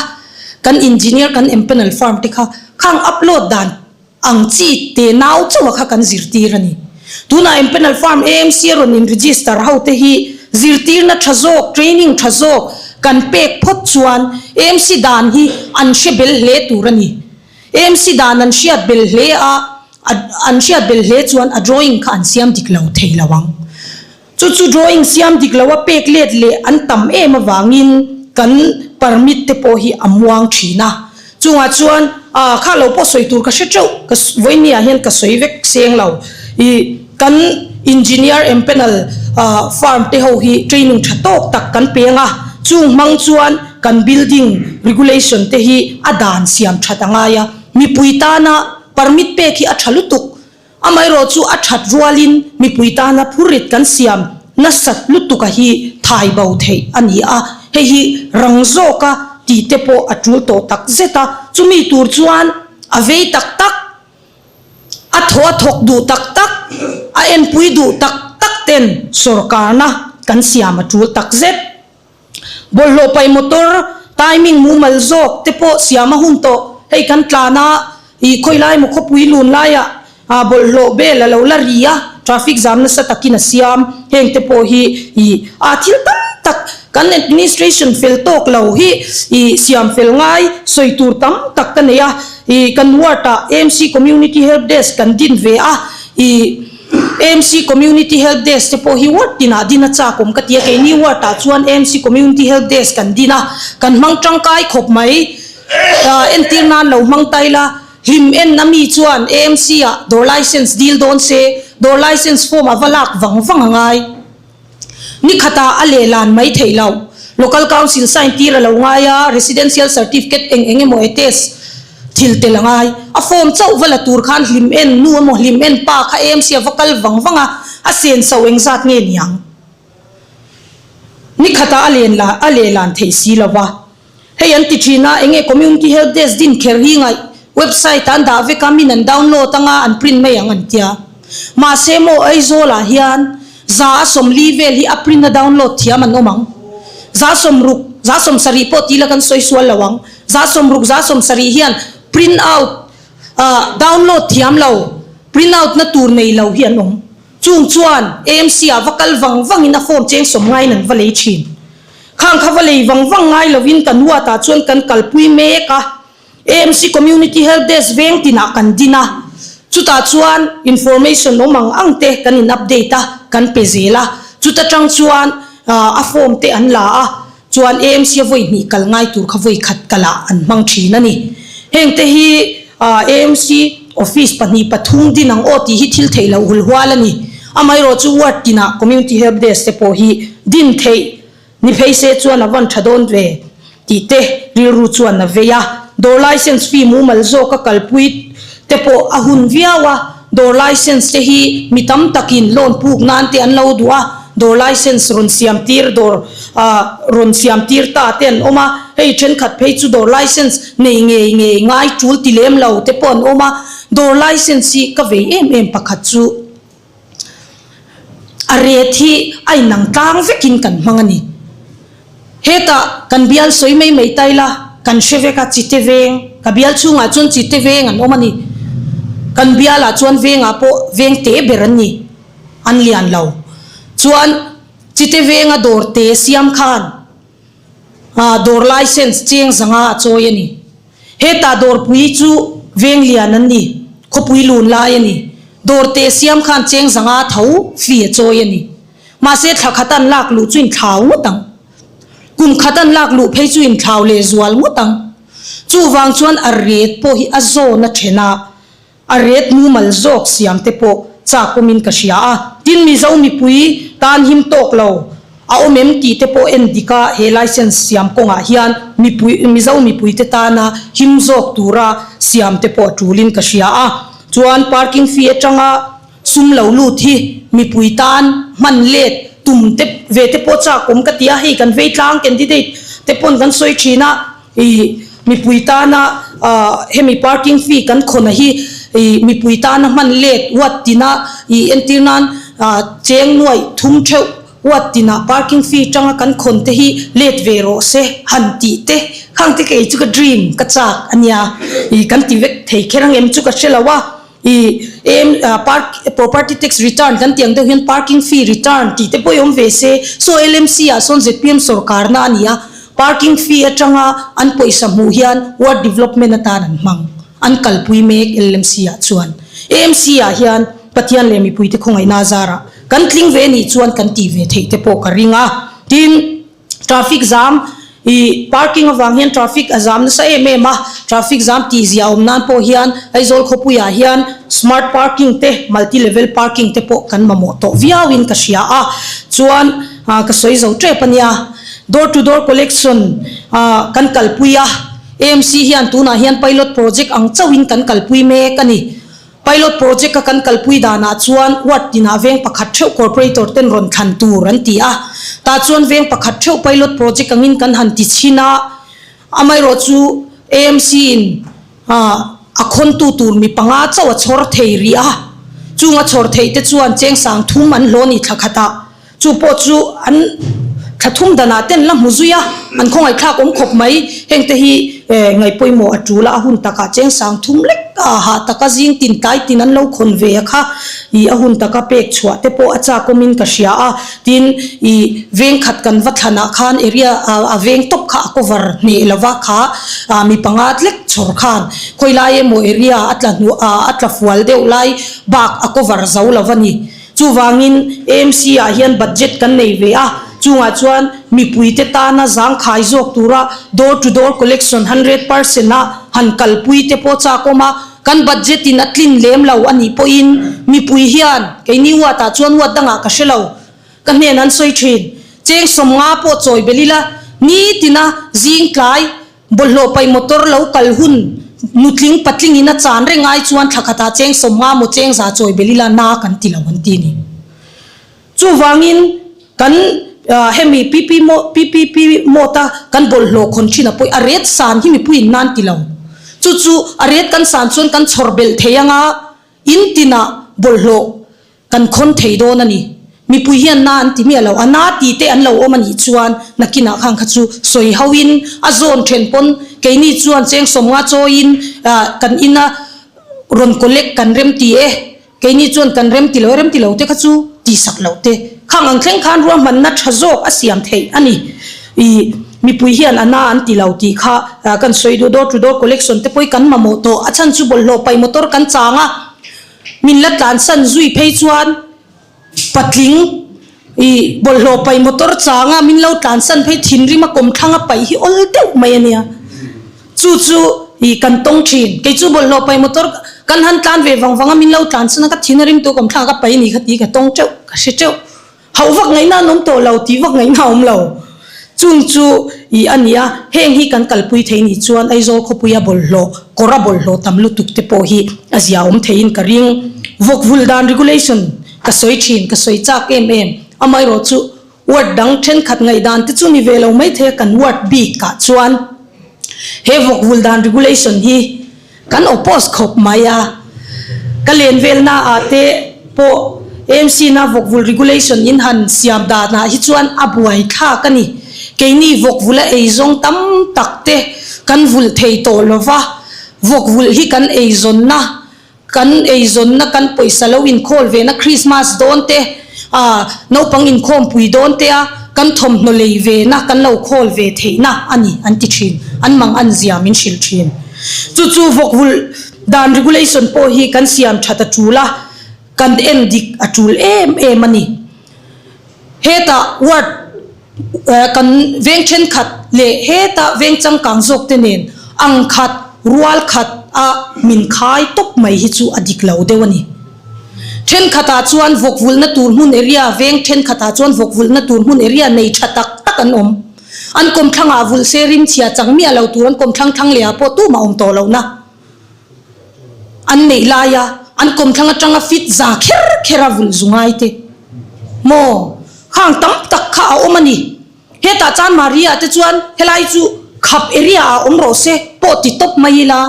kan engineer kan empanel firm te kha khang upload dan ang chi te nau chauha kha kan zirtir a ni. Tunah empanel firm AMC a rawn in register ho te hi zirtirna tha zawk, training tha zawk kan pek phawt chuan AMC dan hi an hre bel hle tur a ni. AMC dan an hriat bel hle a, an hriat bel hle chuan a drawing kha an siam dik lo thei lo ang. Chu chu drawing siam dik lo a pek let leh an tam em avangin kan permit te pawh hi a muang thin a. Chungah chuan ah kha lo pawh sawi tur ka hre teuh, ka vawinia hian ka sawi vek seng lo. Ih kan engineer empanel firm te ho hi training tha tawk tak kan peng a, chung hmang chuan kan building regulation te hi a dan siam that a ngai a, mipui tana permit pek hi a tha lutuk. Amaherawh chu a that rualin mipui tana phurrit kan siam nasat lutuk a hi thai bo theih a ni a, hei hi rang zawka tih te pawh a tul tawh tak zet a, chumi tur chuan a vei tak tak, a thaw a thawk duh tak tak, a enpui duh tak tak ten sawrkarna kan siam a tul tak zet. Bawlhhlawh paih motor timing mumal zawk te pawh siam a hun tawh. Hei kan tlan a, ih khawi lai maw khawpui lun laiah ah bawlhhlawh bel a lo la ri a, traffic jam nasa takin a siam. Heng te pawh hi ih ah thil tam tak kan administration fel tawk lo hi ih siam fel ngai sawi tur tam tak ka nei a. Ih kan ward ah AMC Community Help Desk kan din ve a, ih. AMC Community Help Desk te pawh hi ward tinah din a chak awm ka ti a, keini ward ah chuan AMC Community Help Desk kan din a, kan hmang tangkai khawp mai. Entir nan lo hmang ta ila, hlim en a mi chuan AMC ah dawr license dil dawn se, dawr license form a va lak vang vang a ngai. Ni khatah a lehlan mai theih loh. Local Council sign tir a lo ngai a, Residential Certificate eng eng emaw e test thil tel a ngai. A form chauh va la tur khan hlim en nu emaw hlim en pa kha AMC a va kal vang vang a, a sen so engzat nge niang? Ni khatah a len la a lehlan theih si lo va. Hei an ti thin a, enge Community Help Desk din kher hi ngaih website ah an dah vek a, min an download anga an print mai ang an tia. Mahse maw Aizawl ah hian za a 40 vel hi a print a download thiam an awm ang. Za 60, za 70 pawh ti la kan sawi sual lo ang. Za 60, za 70 hian print out ah download thiam lo, print out na tur nei lo hi an awm. Chung chuan AMC ah va kal vang vang in a form cheng sawm ngaiin an va lei thin. Khang kha va lei vang vang ngai lovin kan huatah chuan kan kalpui mek a, AMC Community Help Desk veng tinah kan din a, chutah chuan information awm ang ang te kan in update a, kan pe zel a, chuta tang chuan a form te an la a, chuan AMC a vawi hnih kal ngai tur kha vawi khat kalah an hmang thin a ni. Heng te hi AMC office pahnih pathum din ang aw tih hi thil theih loh hulhual a ni. Amaherawhchu ward tinah Community Help Desk te pawh hi din theih ni phei se chuan a van tha dawn ve tih te rilru chuan a vei a. Dawr license fee mumal zawk a kalpui te pawh a hun viau a, dawr license te hi mi tam takin loan puk nan te an lo duh a, dawr license rawn siam tir dawr rawn siam tir ta te an awm a, hei thenkhat phei chu dawr license nei ngei ngei ngai tul ti lem lo te pawh an awm a, dawr license hi ka vei em em pakhat chu. A ret hi a inang tlang vekin kan hmang a ni. Hetah kan bial sawi mai mai ta ila, kan hre vek a, Chite veng, ka bial chhungah chuan Chite veng an awm a ni. Kan bialah chuan vengah pawh veng te ber an ni, an lian lo. Chuan Chite venga dawr te siam khan dawr license cheng zanga a chawi a ni. Hetah dawrpui chu veng lian an ni, khawpui lun lai a ni. Dawrte siam khan cheng zanga tho fee a chawi a ni. Mahse thla khat an lak luh chu inthlau ngawt ang. Kum khat an lak luh phei chu inthlau leh zual ngawt ang. Chuvang chuan a ret pawh hi a zawn a then a. A ret mumal zawk siam te pawh chak awmin ka hria a. Tin Mizo mipui tan him tawk lo a awm em tih te pawh en dik a, he license siam kawngah hian mipui Mizo mipui te tana him zawk tura siam te pawh a tulin ka hria a. Chuan parking fee atanga sum lo lut hi mipui tan hman let tum te ve te pawh chak awm ka ti a, hei kan vei tlang candidate te pawn kan sawi thin a. I mipui tana hemi parking fee kan khawna hi i mipui tana hman let uat tina i entir nan cheng nuaih thum theuh uat tina parking fee tanga kan khawn te hi let ve rawh se han tih te khang te kei chu ka dream ka chak ania i kan ti vek thei kher ang em chu ka hre lo a. I em park property tax return kan tih ang deuh hian parking fee return tih te pawh hi awm ve se, saw LMC ah sawn zpm sorkar na a ni a, parking fee atanga an pawisa hmuh hian ward development atan an hmang, an kalpui mek LMC ah chuan. AMC ah hian Pathian leh mipuite khawngaihna zarah kan tling ve nih chuan kan tih ve theih te pawh ka ring a, tin. Traffic zam i parking avang hian traffic a zam nasa em em a, traffic zam tih zia awm nan pawh hian Aizawl khawpuiah hian smart parking te multi level parking te pawh kan mamawh tawh viau in ka hria a, chuan ka sawi zo tep a nia. Door to door collection kan kalpui a, AMC hian tunah hian pilot project ang chauhin kan kalpui mek a ni. Pilot project a kan kalpui danah chuan ward tinah veng pakhat theuh corporator ten rawn thlan tur an ti a, tah chuan veng pakhat theuh pilot project angin kan han ti chhin a, amaherawh chu AMC in a khawntu tur mi panga chauh a chhawr thei rih a, chung a chhawr theih te chuan cheng sang thum an hlawh ni thla khatah. Chu pawh chu an thla thum danah ten la hmu zui a, an khawngaihthlak awm khawp mai. Hengte hi ngaihpawimawh a tul a, a hun takah cheng sang thum lek a hah taka zing tin tlai tin an lo khawn ve a kha ih a hun taka pek chhuah te pawh a chak awmin ka hria a. Tin, ih veng khat kan va thlanah khan area a veng tawp kha a cover hneh lova kha mi panga tlek chhawr khan khawilai emaw area a tla hnuah a tla fual deuh lai bak a cover zo lova ni. Chuvangin AMC ah hian budget kan nei ve a, chungah chuan mipuite tana zangkhai zawk tura door to door collection 100% a han kalpui te pawh chak awm a, kan budget in a tlin lem lo a nih pawhin mipui hian keini ward ah chuan ward dangah ka hre lo. Ka hnen an sawi thin. Cheng 50 pawh chawi belh ila, nitina zing tlai bawlhhlawh paih motor lo kal hun nutling patling in a chan reng ai chuan thla khatah cheng 50 maw cheng 100 chawi belh ila na kan ti lo an ti ni. Chuvangin kan hemi PP PPP mawta kan bawlhhlawh khawn thin a pawih a ret san hi mipui in nan ti lo. Chu chu a ret kan san chuan kan chhawr belh thei anga in tinah bawlhhlawh Kan khawn thei dawn a ni. Mipui hian na an ti miah lo. A na ti te an lo awm a nih chuan nakinah khan kha chu sawi ho in a zawn then pawn keini chuan cheng 50 chawiin kan ina rawn collect kan rem ti e. Keini chuan kan rem ti lo e, rem ti lo te kha chu ti sak lo te. Khang ang thleng khan ruahmanna tha zawk a siam theih a ni. I mipui hian a na an ti lo tih kha kan sawi duh. Door to door collection te pawh hi kan mamawh tawh. A chhan chu bawlhhlawh paih motor kan chang a. Min la tlansan zui phei chuan patling i bawlhhlawh paih motor changa min lo tlansan phei thinrim a kawmthlang a paih hi awl deuh mai a nia. Chu chu i kan tawng thin. Kei chu bawlhhlawh paih motor kan han tlan ve vang vang a min lo tlansan a ka thin a rim tu kawmthlang a ka paih a ni kha ti ka tawng teuh ka hre teuh. Hauh vak ngaihna an awm tawh lo, tih vak ngaihna a awm lo. Chung chu i a ni a, heng hi kan kalpui thei nih chuan Aizawl khawpuia bawlhhlawh, kawra bawlhhlawh tam lutuk te pawh hi a zia awm theiin ka ring. Vawk vul dan regulation ka sawi thin, ka sawi chak em em. Amaherawh chu ward dang thenkhat ngaihdan te chu ni ve lo maithei a kan ward bik ah chuan he vawk vul dan regulation hi Kan oppose khawp mai a, ka len velna ah te pawh AMC na vawkvul regulation in han siam dan ah hi chuan a buai thlak a ni. Keini vawkvul a eizawng tam tak te kan vulh thei tawh lo va, vawkvulh hi kan eizawnna, kan eizawnna kan pawisa lo inkhawl ve na Christmas dawn te, ah naupang inkhawmpui dawn te a kan thawmhnaw lei ve na kan lo khawl ve theihna a ni an ti thin, an mang an zia min hrilh thin. Chu chu vawkvulh dan regulation pawh hi kan siam that a tul a, kan en dik a tul em em a ni. Hetah ward kan veng thenkhat leh hetah veng changkang zawk te nen ang khat, rual khat a min khai tawp mai hi chu a dik lo deuh a ni. Thenkhatah chuan vawkvulhna tur hmun area, veng thenkhatah chuan vawkvulhna tur hmun area nei tha tak tak an awm. An kawmthlangah vulh se rim chhia chang miah lo tur an kawmthlang thlang leh ah pawh tumah awm tawh lohna an neih laia an kawmthlang atanga fit za kher kher a vulh zu ngai te maw khang tam tak kha a awm a ni. Hetah chuan Maria te chuan helai chu khap area ah awm rawh se pawh ti tawp mai ila.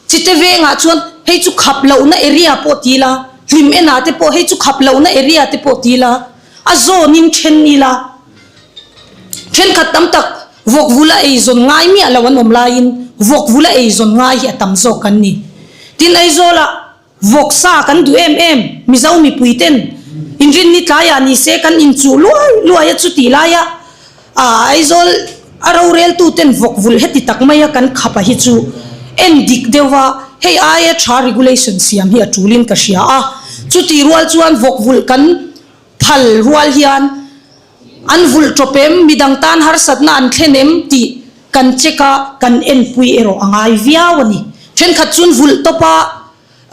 Chite vengah chuan hei chu khap lohna area pawh ti ila, hlim enah te pawh hei chu khap lohna area te pawh ti ila, a zawnin then ila. Thenkhat tam tak vawk vula eizawn ngai miah lo an awm laiin vawk vula eizawn ngai hi a tam zawk kan ni. Tin Aizawlah Vawk sa kan duh em em, Mizo mipui ten inrinni tlaiah ni se kan inchuh luai luai a chutih laia Aizawl a roreltu ten vawk vulh heti tak maia kan khap a hi chu en dik deuh a, hei aia tha regulation siam hi a tulin ka hria a, chutih rual chuan vawk vulh kan phal rual hian an vulh tawp em, midang tan harsatna an thlen em tih kan check a, kan enpui erawh a ngai viau a ni. Thenkhat chuan vulh tawp a,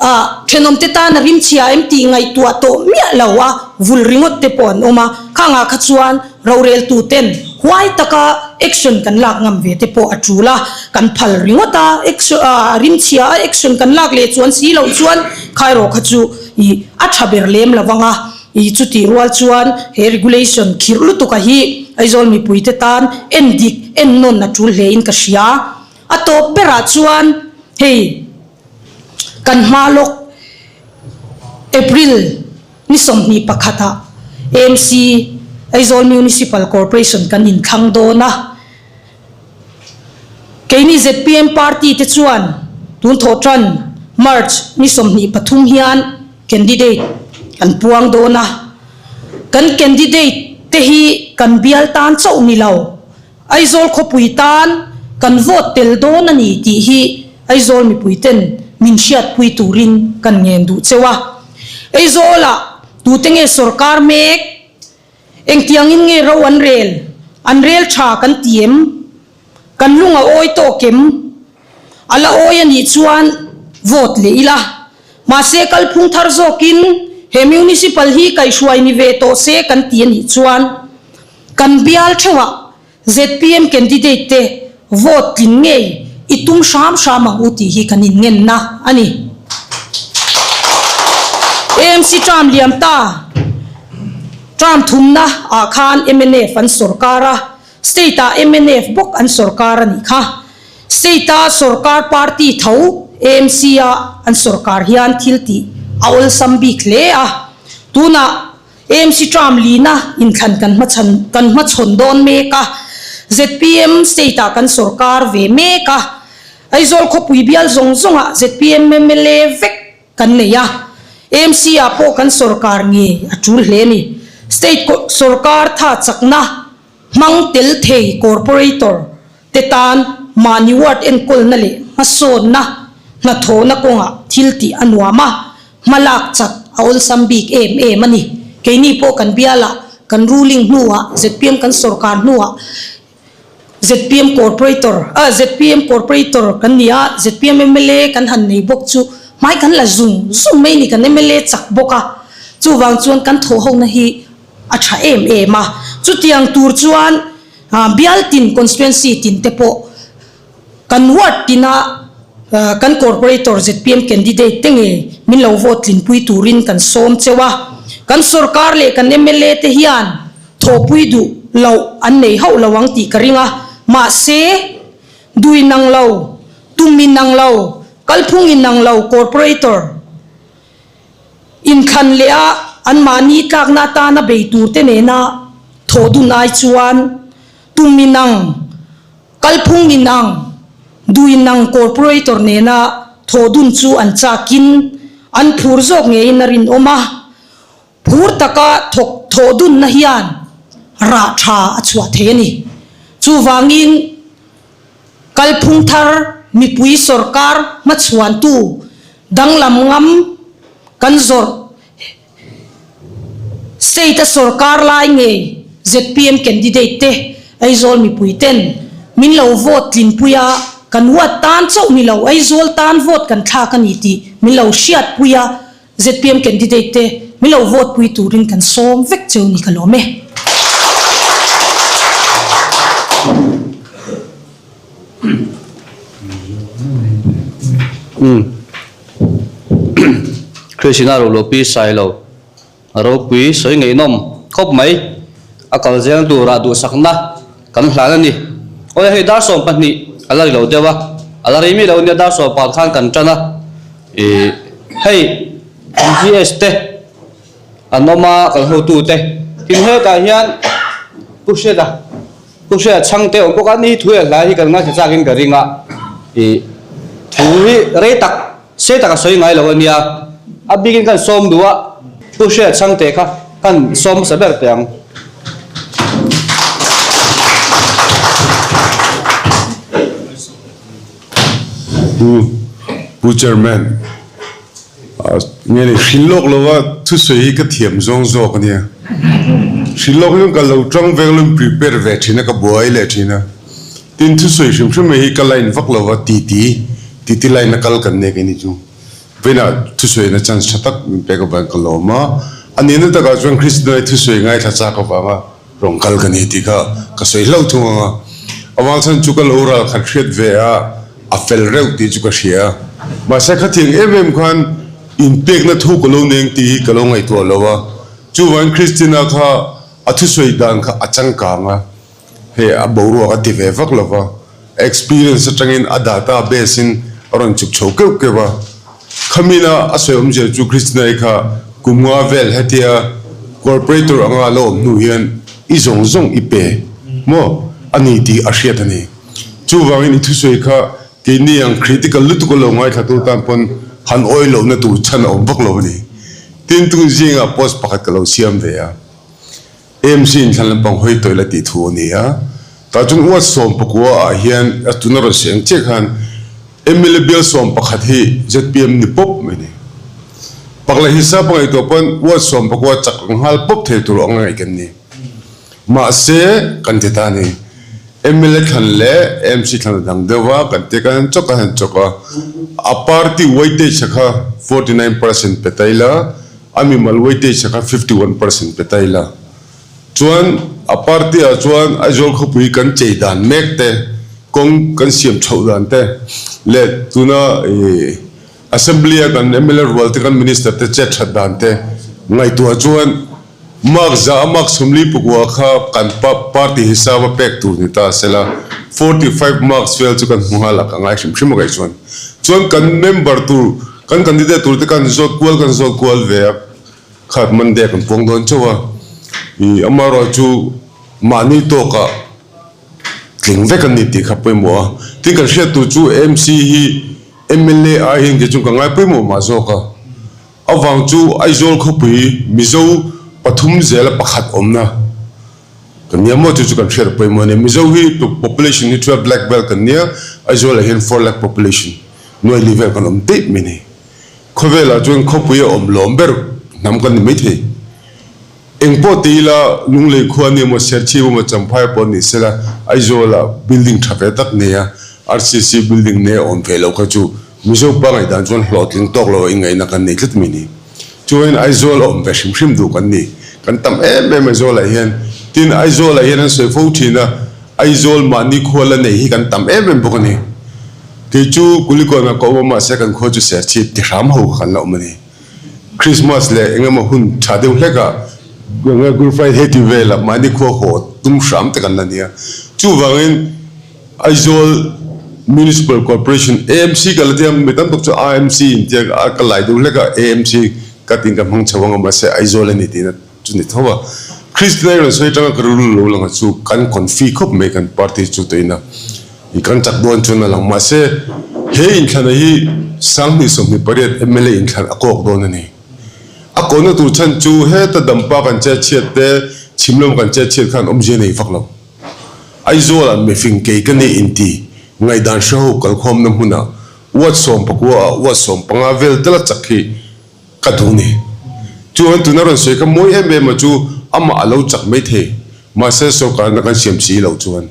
ah thenawmte tan a rim chhia em tih ngaihtuah tawh miah lo a, vulh ringawt te pawh an awm a, khangah kha chuan roreltu ten huai taka action kan lak ngam ve te pawh a tul a, kan phal ringawt a, action ah rim chhia a action kan lak leh chuan si loh chuan khaerawh kha chu ih a tha ber lem lo vang a. I chutih rual chuan he regulation khirh lutuka hi Aizawl mipuite tan en dik en nawn a tul hlein ka hria. A tawp berah chuan hei kan hma lawk April ni 21 ah AMC Aizawl Municipal Corporation kan inthlang dawn a. Keini zpm party te chuan tun thawh tan March ni 23 hian candidate kan puang dawn a, kan candidate te hi kan bial tan chauh ni lo, Aizawl khawpui tan kan vote tel dawn a ni tih hi Aizawl mipui ten min hriatpui turin kan ngen duh cheu a. Aizawlah. Tute nge sorkar mek? Engtiangin nge ro an rel? An rel tha kan ti em? Kan lung a awi tawk em? A la awi a nih chuan vote leh ila. Mahse kalphung thar zawkin he municipal hi kaihhruai ni ve tawh se kan ti a nih chuan kan bial theuhah zpm candidate te vote tlin ngei i tum hram hram ang u tih hi kan inngenna a ni. AMC term liam ta term thumna ah khan mnf an sorkar a, state ah mnf bawk an sorkar a nih kha. State a sorkar party tho AMC a an sorkar hian thil tih a awlsam bik hle a, tunah AMC term lina inthlan kan hmachhan kan hmachhawn dawn mek a, zpm state ah kan sorkar ve mek a, Aizawl khawpui bial zawng zawngah zpm mla vek kan nei a, AMC ah pawh kan sorkar nge a tul hle a ni. State sorkar tha chakna hmang tel thei corporator te tan mahni ward enkawlna leh hmasawnna hnathawhna kawngah thil tih a nuam a, hmalak chak a awlsam bik em em a ni. Keini pawh kan bialah kan ruling hnuah zpm kan sorkar hnuah zpm corporator ah zpm corporator kan ni a, zpm mla kan han nei bawk chu hmai kan la zung zung mai a ni kan mla chak bawk a, chuvang chuan kan thawhhona hi a tha em em a, chutiang tur chuan Bial tin constituency tin te pawh kan ward tina kan corporator zpm candidate te nge min lo vote tlinpui turin kan sawm cheu a, kan sorkar leh kan mla te hian thawhpui duh loh an nei hauh lo ang tih ka ring a, mahse duh inang lo, tum inang lo, kalphung inang lo corporator. Inthlan leh a anmahni tlakna atana bei turte nena thawh dun ai chuan tum inang, kalphung inang, duh inang corporator nena thawh dun chu an chakin an phur zawk ngeiin a rinawm a. Phur taka thawk thawh dunna hian rah tha a chhuah thei a ni. Chuvangin kalphung thar mipui sorkar hmachhuantu danglam ngam kan zawrh state a sorkar lai ngei zpm candidate te Aizawl mipui ten min lo vote tlinpui a, kan huat tan chauh ni lo Aizawl tan vote kan thlak a ni tih min lo hriatpui a. Zpm candidate te min lo vote pui turin kan sawm vek cheu ni ka lawm e. Umm Krishna ro lo pi sai lo a ropui sawi ngaihnawm khawp mai a kal zel turah duhsakna kan hlan a ni. Awle hei dar 12 a la ri lo deuh a, a la rei mi lo nia dar 10 khan kan tan a. Ih hei GS te an awm a kan hotu te tin hetah hian Pu Hriata Pu Hriata chhangte awm bawk a ni thu leh hlai hi kan ngaithla chak in ka ring a ih thu hi rei tak sei tak a sawi ngai lo a nia a bikin kan sawm duh a Pu Hriata chhangte kha kan sawm hmasa ber teh ang. Pu Chairman, nge ni hrilh lawk lova thusawi hi ka thiam zawng zawk a nia. Hrilh lawk hian ka lo tang vek lo in prepare ve thin a, ka buai leh thin a. Tin, thusawi hrim hrim mai hi ka line vak lova titi, titi line a kal kan nek a ni chu. Vawiinah thusawi na chance tha tak min pek avangin ka lawm a. A nihna takah chuan Kristina hi thusawi ngaithla chak avanga Rawn kal ka ni tih kha ka sawi hlauh thung ang a, avang chhan chu ka lo ral khat hriat ve a, a fel reuh tih chu ka hria. Mahse khatiang em em khan inpekna thu ka lo neng tih hi ka lo ngaihtuah lo a, chuvangin Christina kha a thusawi dan kha a changkang a, hei a boruak a ti ve vak lo va, experience atangin a data base in a rawn chuk chho keuh keuh a. Khamina a sawi awmzia chu Kristina-i kha kum nga vel hetia corporator anga lo awm hnu hian i zawng zawng i pe maw a ni tih a hriat a ni. Chuvangin i thusawi kha keini ang critical lutuk a lo ngaithlatu tan pawn han awi lohna tur chhan a awm vak lo a ni. Tin, tun zingah post pakhat ka lo siam ve a. AMC in thlan lampang hawi tawih la tih thu a ni a, tah chuan uat 19 ah hian a tuna rawn sawi ang chiah khan mla bial 11 hi zpm ni pawp mai a ni. Pakla hisap a ngaihtuah pawn ward 14 chak nghal pawp thei tur ang a ngaih kan ni. Mahse, kan ti ta a ni. Mla thlan leh MC thlan a dang deuh a, kan ti a, kan han chawk a han chawk a. A party weightage a kha 49% pe ta ila, a mimal weightage a kha 51% pe ta ila. Chuan a party ah chuan Aizawl khawpui kan chei dan mek te, kawng kan siam chhoh dan te leh tuna ih Assembly a kan mla rual te kan Minister te chet that dan te ngaihtuah chuan mark za a mark 44 kha kan party hisap a pek tur ni ta sela 45 marks vel chu kan hmu nghal a ka ngai hrim hrim a kaih chuan chuan kan member tur kan candidate tur te kan zawt kual kan zawt kual ve a. Khat Monday kan puang dawn chauh a, ih amaherawh chu mahni tawkah tling vek an ni tih kha pawimawh a. Tin kan hriat tur chu MC hi mla ai hian kei chu ka ngai pawimawh mah zawk a. Avang chu Aizawl khawpui Mizo pathum zela pakhat awmna kan nia maw chu chu kan hriat a pawimawh a ni. Mizo hi population hi 12 lakh vel kan nia, Aizawlah hian 4 lakh population nuai li vel kan awm daih mai a ni. Khawvelah chuan khawpui a awm lawm ber hnam kan ni maithei. Eng pawh ti ila Lunglei khua ni emaw Serchhip emaw Champhai pawh ni sela Aizawlah building tha ve tak nei a, RCC building nei a awm ve lo kha chu Mizo pa ngaihdan chuan hlawhtling tawk lo a inngaihna kan nei tlat mai ni. Chuan Aizawl a awm ve hrim hrim duh kan ni. Kan tam em em Aizawlah hian. Tin Aizawlah hian an sawi fo thin a, Aizawl mahni khua la nei hi kan tam em em bawk a ni. Kei chu Kulikawn ah ka awm a mahse kan khua chu Serchhip ti hram ho kha kan la awm a ni. Christmas leh eng emaw hun tha deuh hlek ah Good Friday ti vel ah mahni khua haw tum hram te kan la nia. Chuvangin Aizawl Municipal Corporation, AMC, ka la tia mi tam tak chu AMC in tia ka lai deuh hlek a AMC ka tiin ka hmang chho ang a mahse Aizawl a ni tihna Chu ni tho a, Kristian a rawn sawi atanga ka rilru lo lang a chu kan confi khawp mai kan party chu tuina i kan chak dawn chuan a lang. Mahse, he inthlana hi 2028 mla inthlan a kawk dawn a ni. A kawhna tur chhan chu heta dampa kan chet chhiat te, chhim lam kan chet chhiat khan awmzia nei vak lo. Aizawlah mifing kei ka nih inti ngaihdan hreho kalkhawmna hmunah ward 19 ah ward 15 vel tela chak hi Ka duh ni. Chuan tuna rawn sawi kha mawi em em a chu amah a lo chak mai thei. Mahse sorkarna kan siam si loh chuan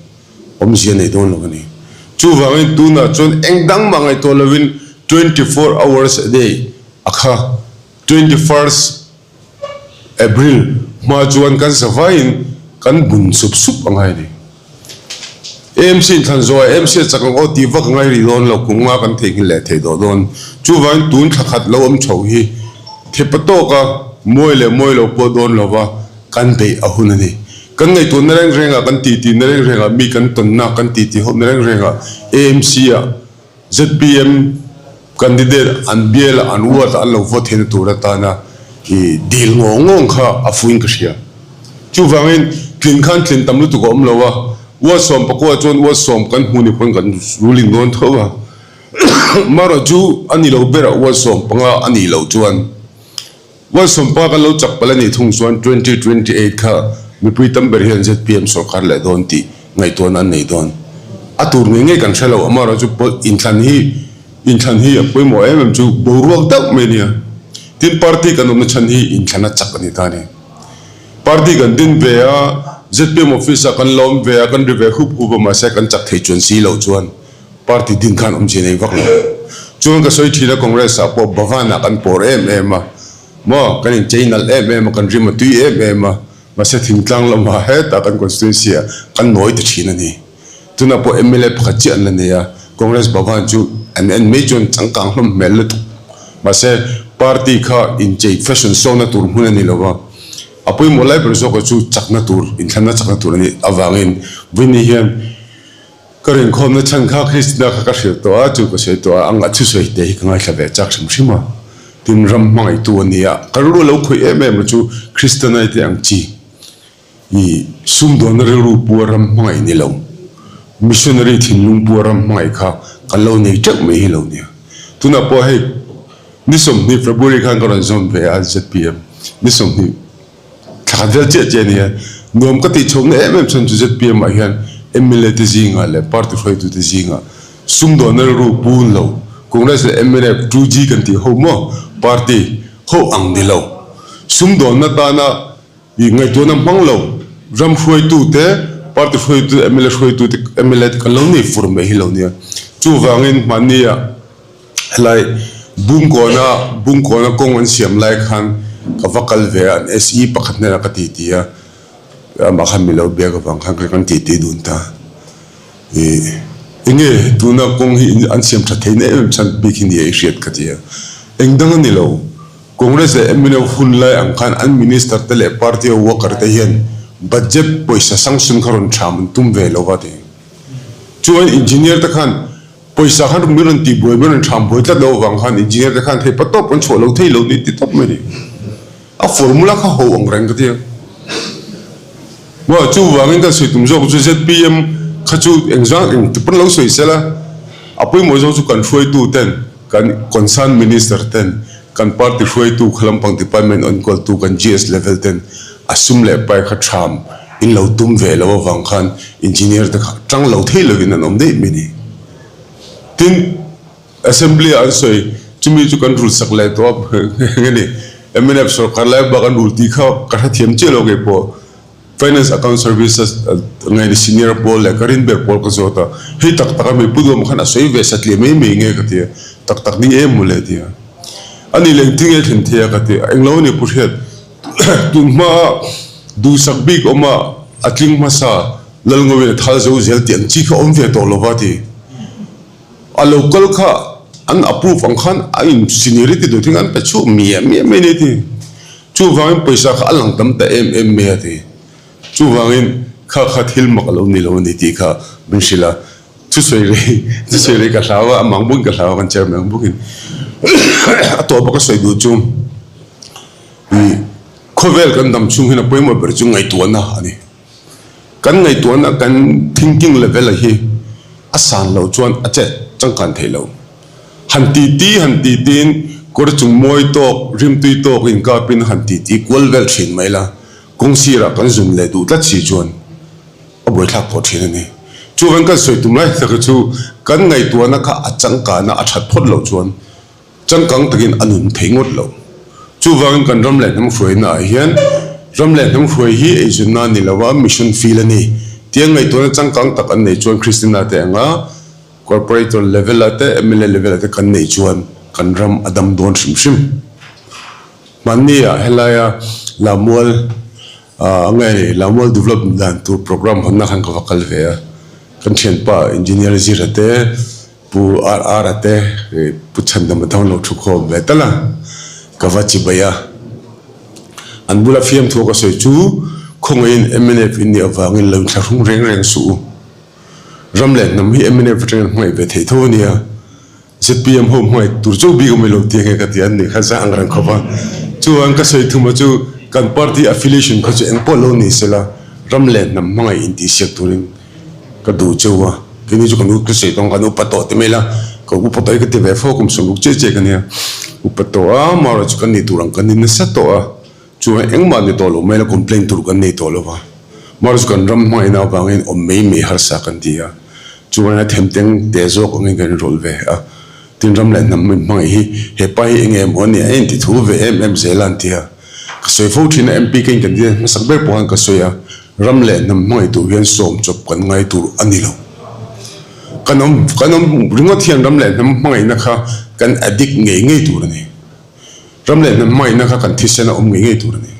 awmzia nei dawn lo a ni. Chuvangin tunah chuan eng dang mah ngaihtuah lovin 24 hours a day a kha 21st April hma chuan kan zavaiin kan bun sup sup a ngai a ni. AMC in thlan zawh a, AMC a chak ang aw tih vak a ngai rih dawn lo, kum nga kan theihnghilh leh theih tawh dawn. Chuvangin tun thla khat lo awm chhoh hi thepa tawka mawi leh mawi lo pawh dawn lova kan beih a hun a ni. Kan ngaihtuahna reng rengah, kan titihna reng rengah, mi kan tawnna, kan titih hawpna reng rengah AMC ah zpm candidate an bial a, an ward a an lo vote theihna tur atana i dil ngawng ngawng kha a fuin ka hria. Chuvangin tlin khan tlin tam lutuk a awm lo a, ward 19 chuan ward sawm kan hmu ni pawn kan ruling dawn tho a, marawh chu a ni lo berah ward 15 a nih loh chuan ward 15 kan lo chak palh a nih thung chuan 2028 kha mipui tam ber hian zpm sorkar leh dawn tih ngaihtuahna an nei dawn. A tur ngei ngei kan hre lo, amaherawh chu inthlan hi inthlan hi a pawimawh em em chu boruak deuh mai a nia. Tin party kan awmna chhan hi inthlan a chak a ni ta a ni. Party kan din ve a, zpm office ah kan la awm ve a, kan ri ve hup hup a, mahse kan chak thei chuan si loh chuan party din khan awmzia nei vak lo. Chuan ka sawi thin a Congress ah pawh Bhavan ah kan pawr em em a, maw kan inchei nalh em em a, kan rim a tui em em a, mahse thingtlang lamah hetah kan constituency ah kan nawi ta thin a ni. Tunah pawh mla pakhat chiah an la nei a, Congress Bhavan chu an en mai chuan changkang hlawm hmel lutuk. Mahse, party kha inchei fashion show na tur hmun a ni lo va, a pawimawh lai ber zawkah chu chakna tur, inthlanna chakna tur a nih avangin Vini hian ka rinkhawmna chhan kha Christina kha ka hrilh tawh a, chu ka sawi tawh a, anga thusawi te hi ka ngaithla ve chak hrim hrim a, tin ram hmangaihtu a ni a, ka rilru lo khawih em em a chu Christina te ang chi. I sumdawnna rilru pua ram hmangaih ni lo, missionary thinlung pua ram hmangaih kha kan lo nei teuh mai hi lo nia. Tunah pawh hei ni 20 February khan ka rawn zawm ve a zpm ni 20 thla khat vel chiah chiah a nia. Nuam ka tih chhohna em em chhan chu zpm ah hian mla te zingah leh party hruaitute zingah sumdawnna rilru pun lo Congress leh mnf 2G kan tih ho maw party. Ho ang ni lo. Sumdawnna tana i ngaihtuahna hmang lo ram hruaitute, party hruaitute, mla hruaitute, mla te kan lo nei fur mai hi lo nia. Chuvangin hmahnia helai Bungkawna Bungkawna kawng an siam lai khan ka va kal ve a, an SE pakhat hnenah ka titi a, amah khan mi lo biak avang khan kan titi dun ta. Ih, enge tuna kawng hi an siam tha theihna em em chhan bik hi nia i hriat ka ti a. Eng dang a ni lo. Congress leh mnf hun lai ang khan an minister te leh party a worker te hian budget pawisa sanction kha rawn tham an tum ve lo va ti. Chuan engineer te khan pawisa khan min rawn tih buai, min rawn tham buai tlat lo avang khan engineer te khan thei patawp an chhuah lo thei lo ni ti tawp mai ni. A formula kha ho ang reng ka ti a. Maw chuvangin kan sawi tum zawk chu zpm kha chu engzang eng ti pawn lo sawi sela, a pawimawh zawk chu kan hruaitu ten, kan concern minister ten, kan party hruaitu kha lampang department enkawltu kan GS level ten a sum leh pai kha tham in lo tum ve lo avang khan engineer te kha tang lo thei lovin an awm daih mai ni. Tin. Assembly ah an sawi, chumi chu kan rul sak leh tawh a nge ni? Mnf sorkar lai bak an rul tih kha ka hrethiam chiah lo kei pawh. Finance Account Services nge ni senior pawl leh ka rin ber pawl ka zawt a, hei tak tak a mi Pu Duhawm khan a sawi ve satliah mai mai nge ka ti a, tak tak ni em mawle a ti a. A nih leh engtin nge thlen thei a ka ti a, englo a ni Pu Hriat, tun hma a duhsak bik awm a, a tling hmasa Lalngawin a thal zo zel tih ang chi kha awm ve tawh lo va a ti. A lo kal kha an approve ang khan a in seniority tur thing an pe chhuak miah miah mai a ni ti. Chuvangin pawisa kha a lang tam ta em em mai a ti. Chuvangin kha kha thil mak a lo ni lo a ni tih kha min hrilh a. Thusawi rei thusawi rei ka hlau a, amah ang bawkin ka hlau a, kan chairman ang bawkin. A tawpa ka sawi duh chu ih khawvel kan dam chhung hian a pawimawh ber chu ngaihtuahna a ni. Kan ngaihtuahna kan thinking level a hi a san loh chuan a chet changkan theih lo. Han titi han titiin kawr chung mawi tawk, rimtui tawk inkapin han titi kual vel thin mai la, kawng sirah kan zun leh duh tlat si chuan a buaithlak pawh thin a ni. Chuvan kan sawi tum lai tak hi chu kan ngaihtuahna kha a changkana a that phawt loh chuan Changkang takin a nun thei ngawt lo. Chuvangin kan ram leh hnam hruaina ah hian ram leh hnam hruai hi eizunna a ni lo a, mission field a ni. Tiang ngaihtuahna changkang tak an neih chuan Christina te anga corporator level ah te mla level ah te kan neih chuan kan ram a dam dawn hrim hrim. Hmanni ah helaia Lamual ah nge ni Lamual development dan tur program hawnna khan ka va kal ve a, kan thianpa engineer Zira te Pu RR-a te Pu Chhandama te ho lo thu khawm ve tal a, ka va chi bai a. An bula fiamthu ka sawi chu khawngaihin mnf in nih avangin lo inthlahrung reng reng suh u. Ram leh hnam hi mnf atangin hmangaih ve theih tho a nia. Zpm ho hmangaih tur chauh bik awm i lo ti ange ka ti a, an nih kha zah ang reng khawp a. Chuan ka sawi thuma chu kan party affiliation kha chu engpawh lo ni sela ram leh hnam hmangaih intihsiak turin Ka duh cheu a, keini chu kan u sawi tawng kan upa tawh ti mai la, ka upa tawh hi ka ti ve fo kum sawmruk chiah chiah ka nia, upa tawh a marawh chu kan nih tur ang kan ni nasa tawh a, chuan engmah ni tawh lo mai la complaint tur kan nei tawh lo va, marawh chu kan ram hmangaihna avangin awm mai mai harsa kan ti a, chuan a themteng te zawk angin kan inrawlh ve a, tin ram leh hnam min hmangaih hi hepa hi enge maw ania a inti thu ve em em zel a an ti a, ka sawi fo thin a MP ka in kan hmasak ber pawh khan ka sawi a. Ram leh hnam hmangaih tur hian sawm chawp kan ngai tur a ni lo. Kan awm kan awm ringawt hian ram leh hnam hmangaihna kha kan addict ngei ngei tur a ni. Ram leh hnam hmangaihna kha kan thisen a awm ngei ngei tur a ni.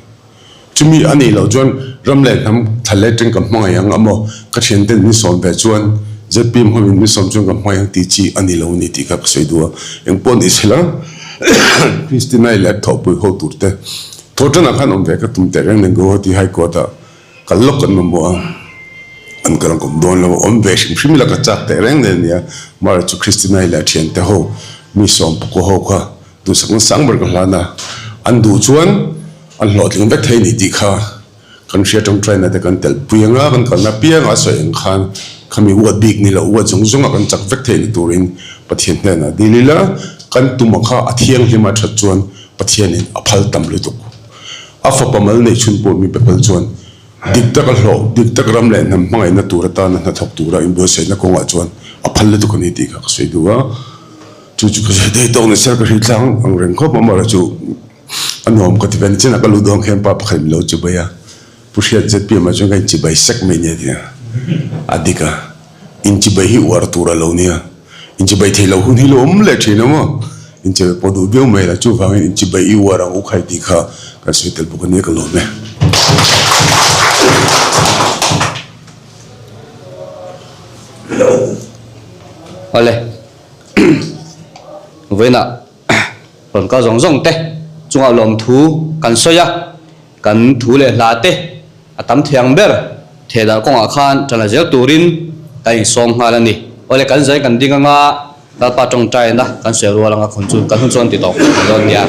Chumi a nih loh chuan ram leh hnam thla let reng ka hmangaih ang a maw? Ka thianten min sawm ve chuan zpm hoin min sawm chuan ka hmangaih ang tih chi a ni lo a ni tih kha ka sawi duh a. Engpawh ni sela Christina-i leh thawhpui ho tur te Thawhṭanah khan awm ve ka tum teh reng nen Guwahati High Court ah kal lawk kan mamawh a, an kal ang kawm dawn lo a, awm ve hrim hrim ila ka chak teh reng nen nia, Mara chu Christina-i leh a thiante ho mi sawm pakua ho kha duhsakna sang ber ka hlan a, an duh chuan an hlawhtling vek thei a ni tih kha kan hria ṭangṭaina te kan telh pui anga kan kalna piangah a sawi ang khan khami uat bik ni loh uat zawng zawnga kan chak vek theih ni turin Pathian hnenah dil ila kan tuma kha a thianghlim a ṭhat chuan Pathianin a phal tam lutuk. A fapa mal neih chhun pawh mi pe phal chuan dik taka hlawh, dik tak ram leh hnam hmangaihna tur atana hnathawk tura inbuatsaihna kawngah chuan a phal lutuk a ni tih kha ka sawi duh a. Chu chu ka sawi daih tawk ni sir ka hri tlang ang reng khawp a, amaherawhchu. A nuam ka ti ve. Nichinah ka lu dawn khian pa pakhat min lo chibai a, Pu Hriat zpm ah chuan ka inchibai sek mai nia ti a, a dik a, inchibai hi uar tur a lo nia, inchibai thei lo hun hi lo awm leh thin a maw, inchibai pawh duh viau mai la, chuvangin inchibai i uar ang u khai tih kha kan sawi tel bawk a nia ka lawm e. Awle, vawiinah rawn kal zawng zawng te chungah lawmthu kan sawi a. Kan thu leh hla te a tam thei ang ber thehdarh kawngah khan ṭan zel turin kan insawm nghal a ni. Awle kan zai kan ding anga Lalpa tawngtaina kan sawi rual anga kan hun chuan ti tawh dawn nia.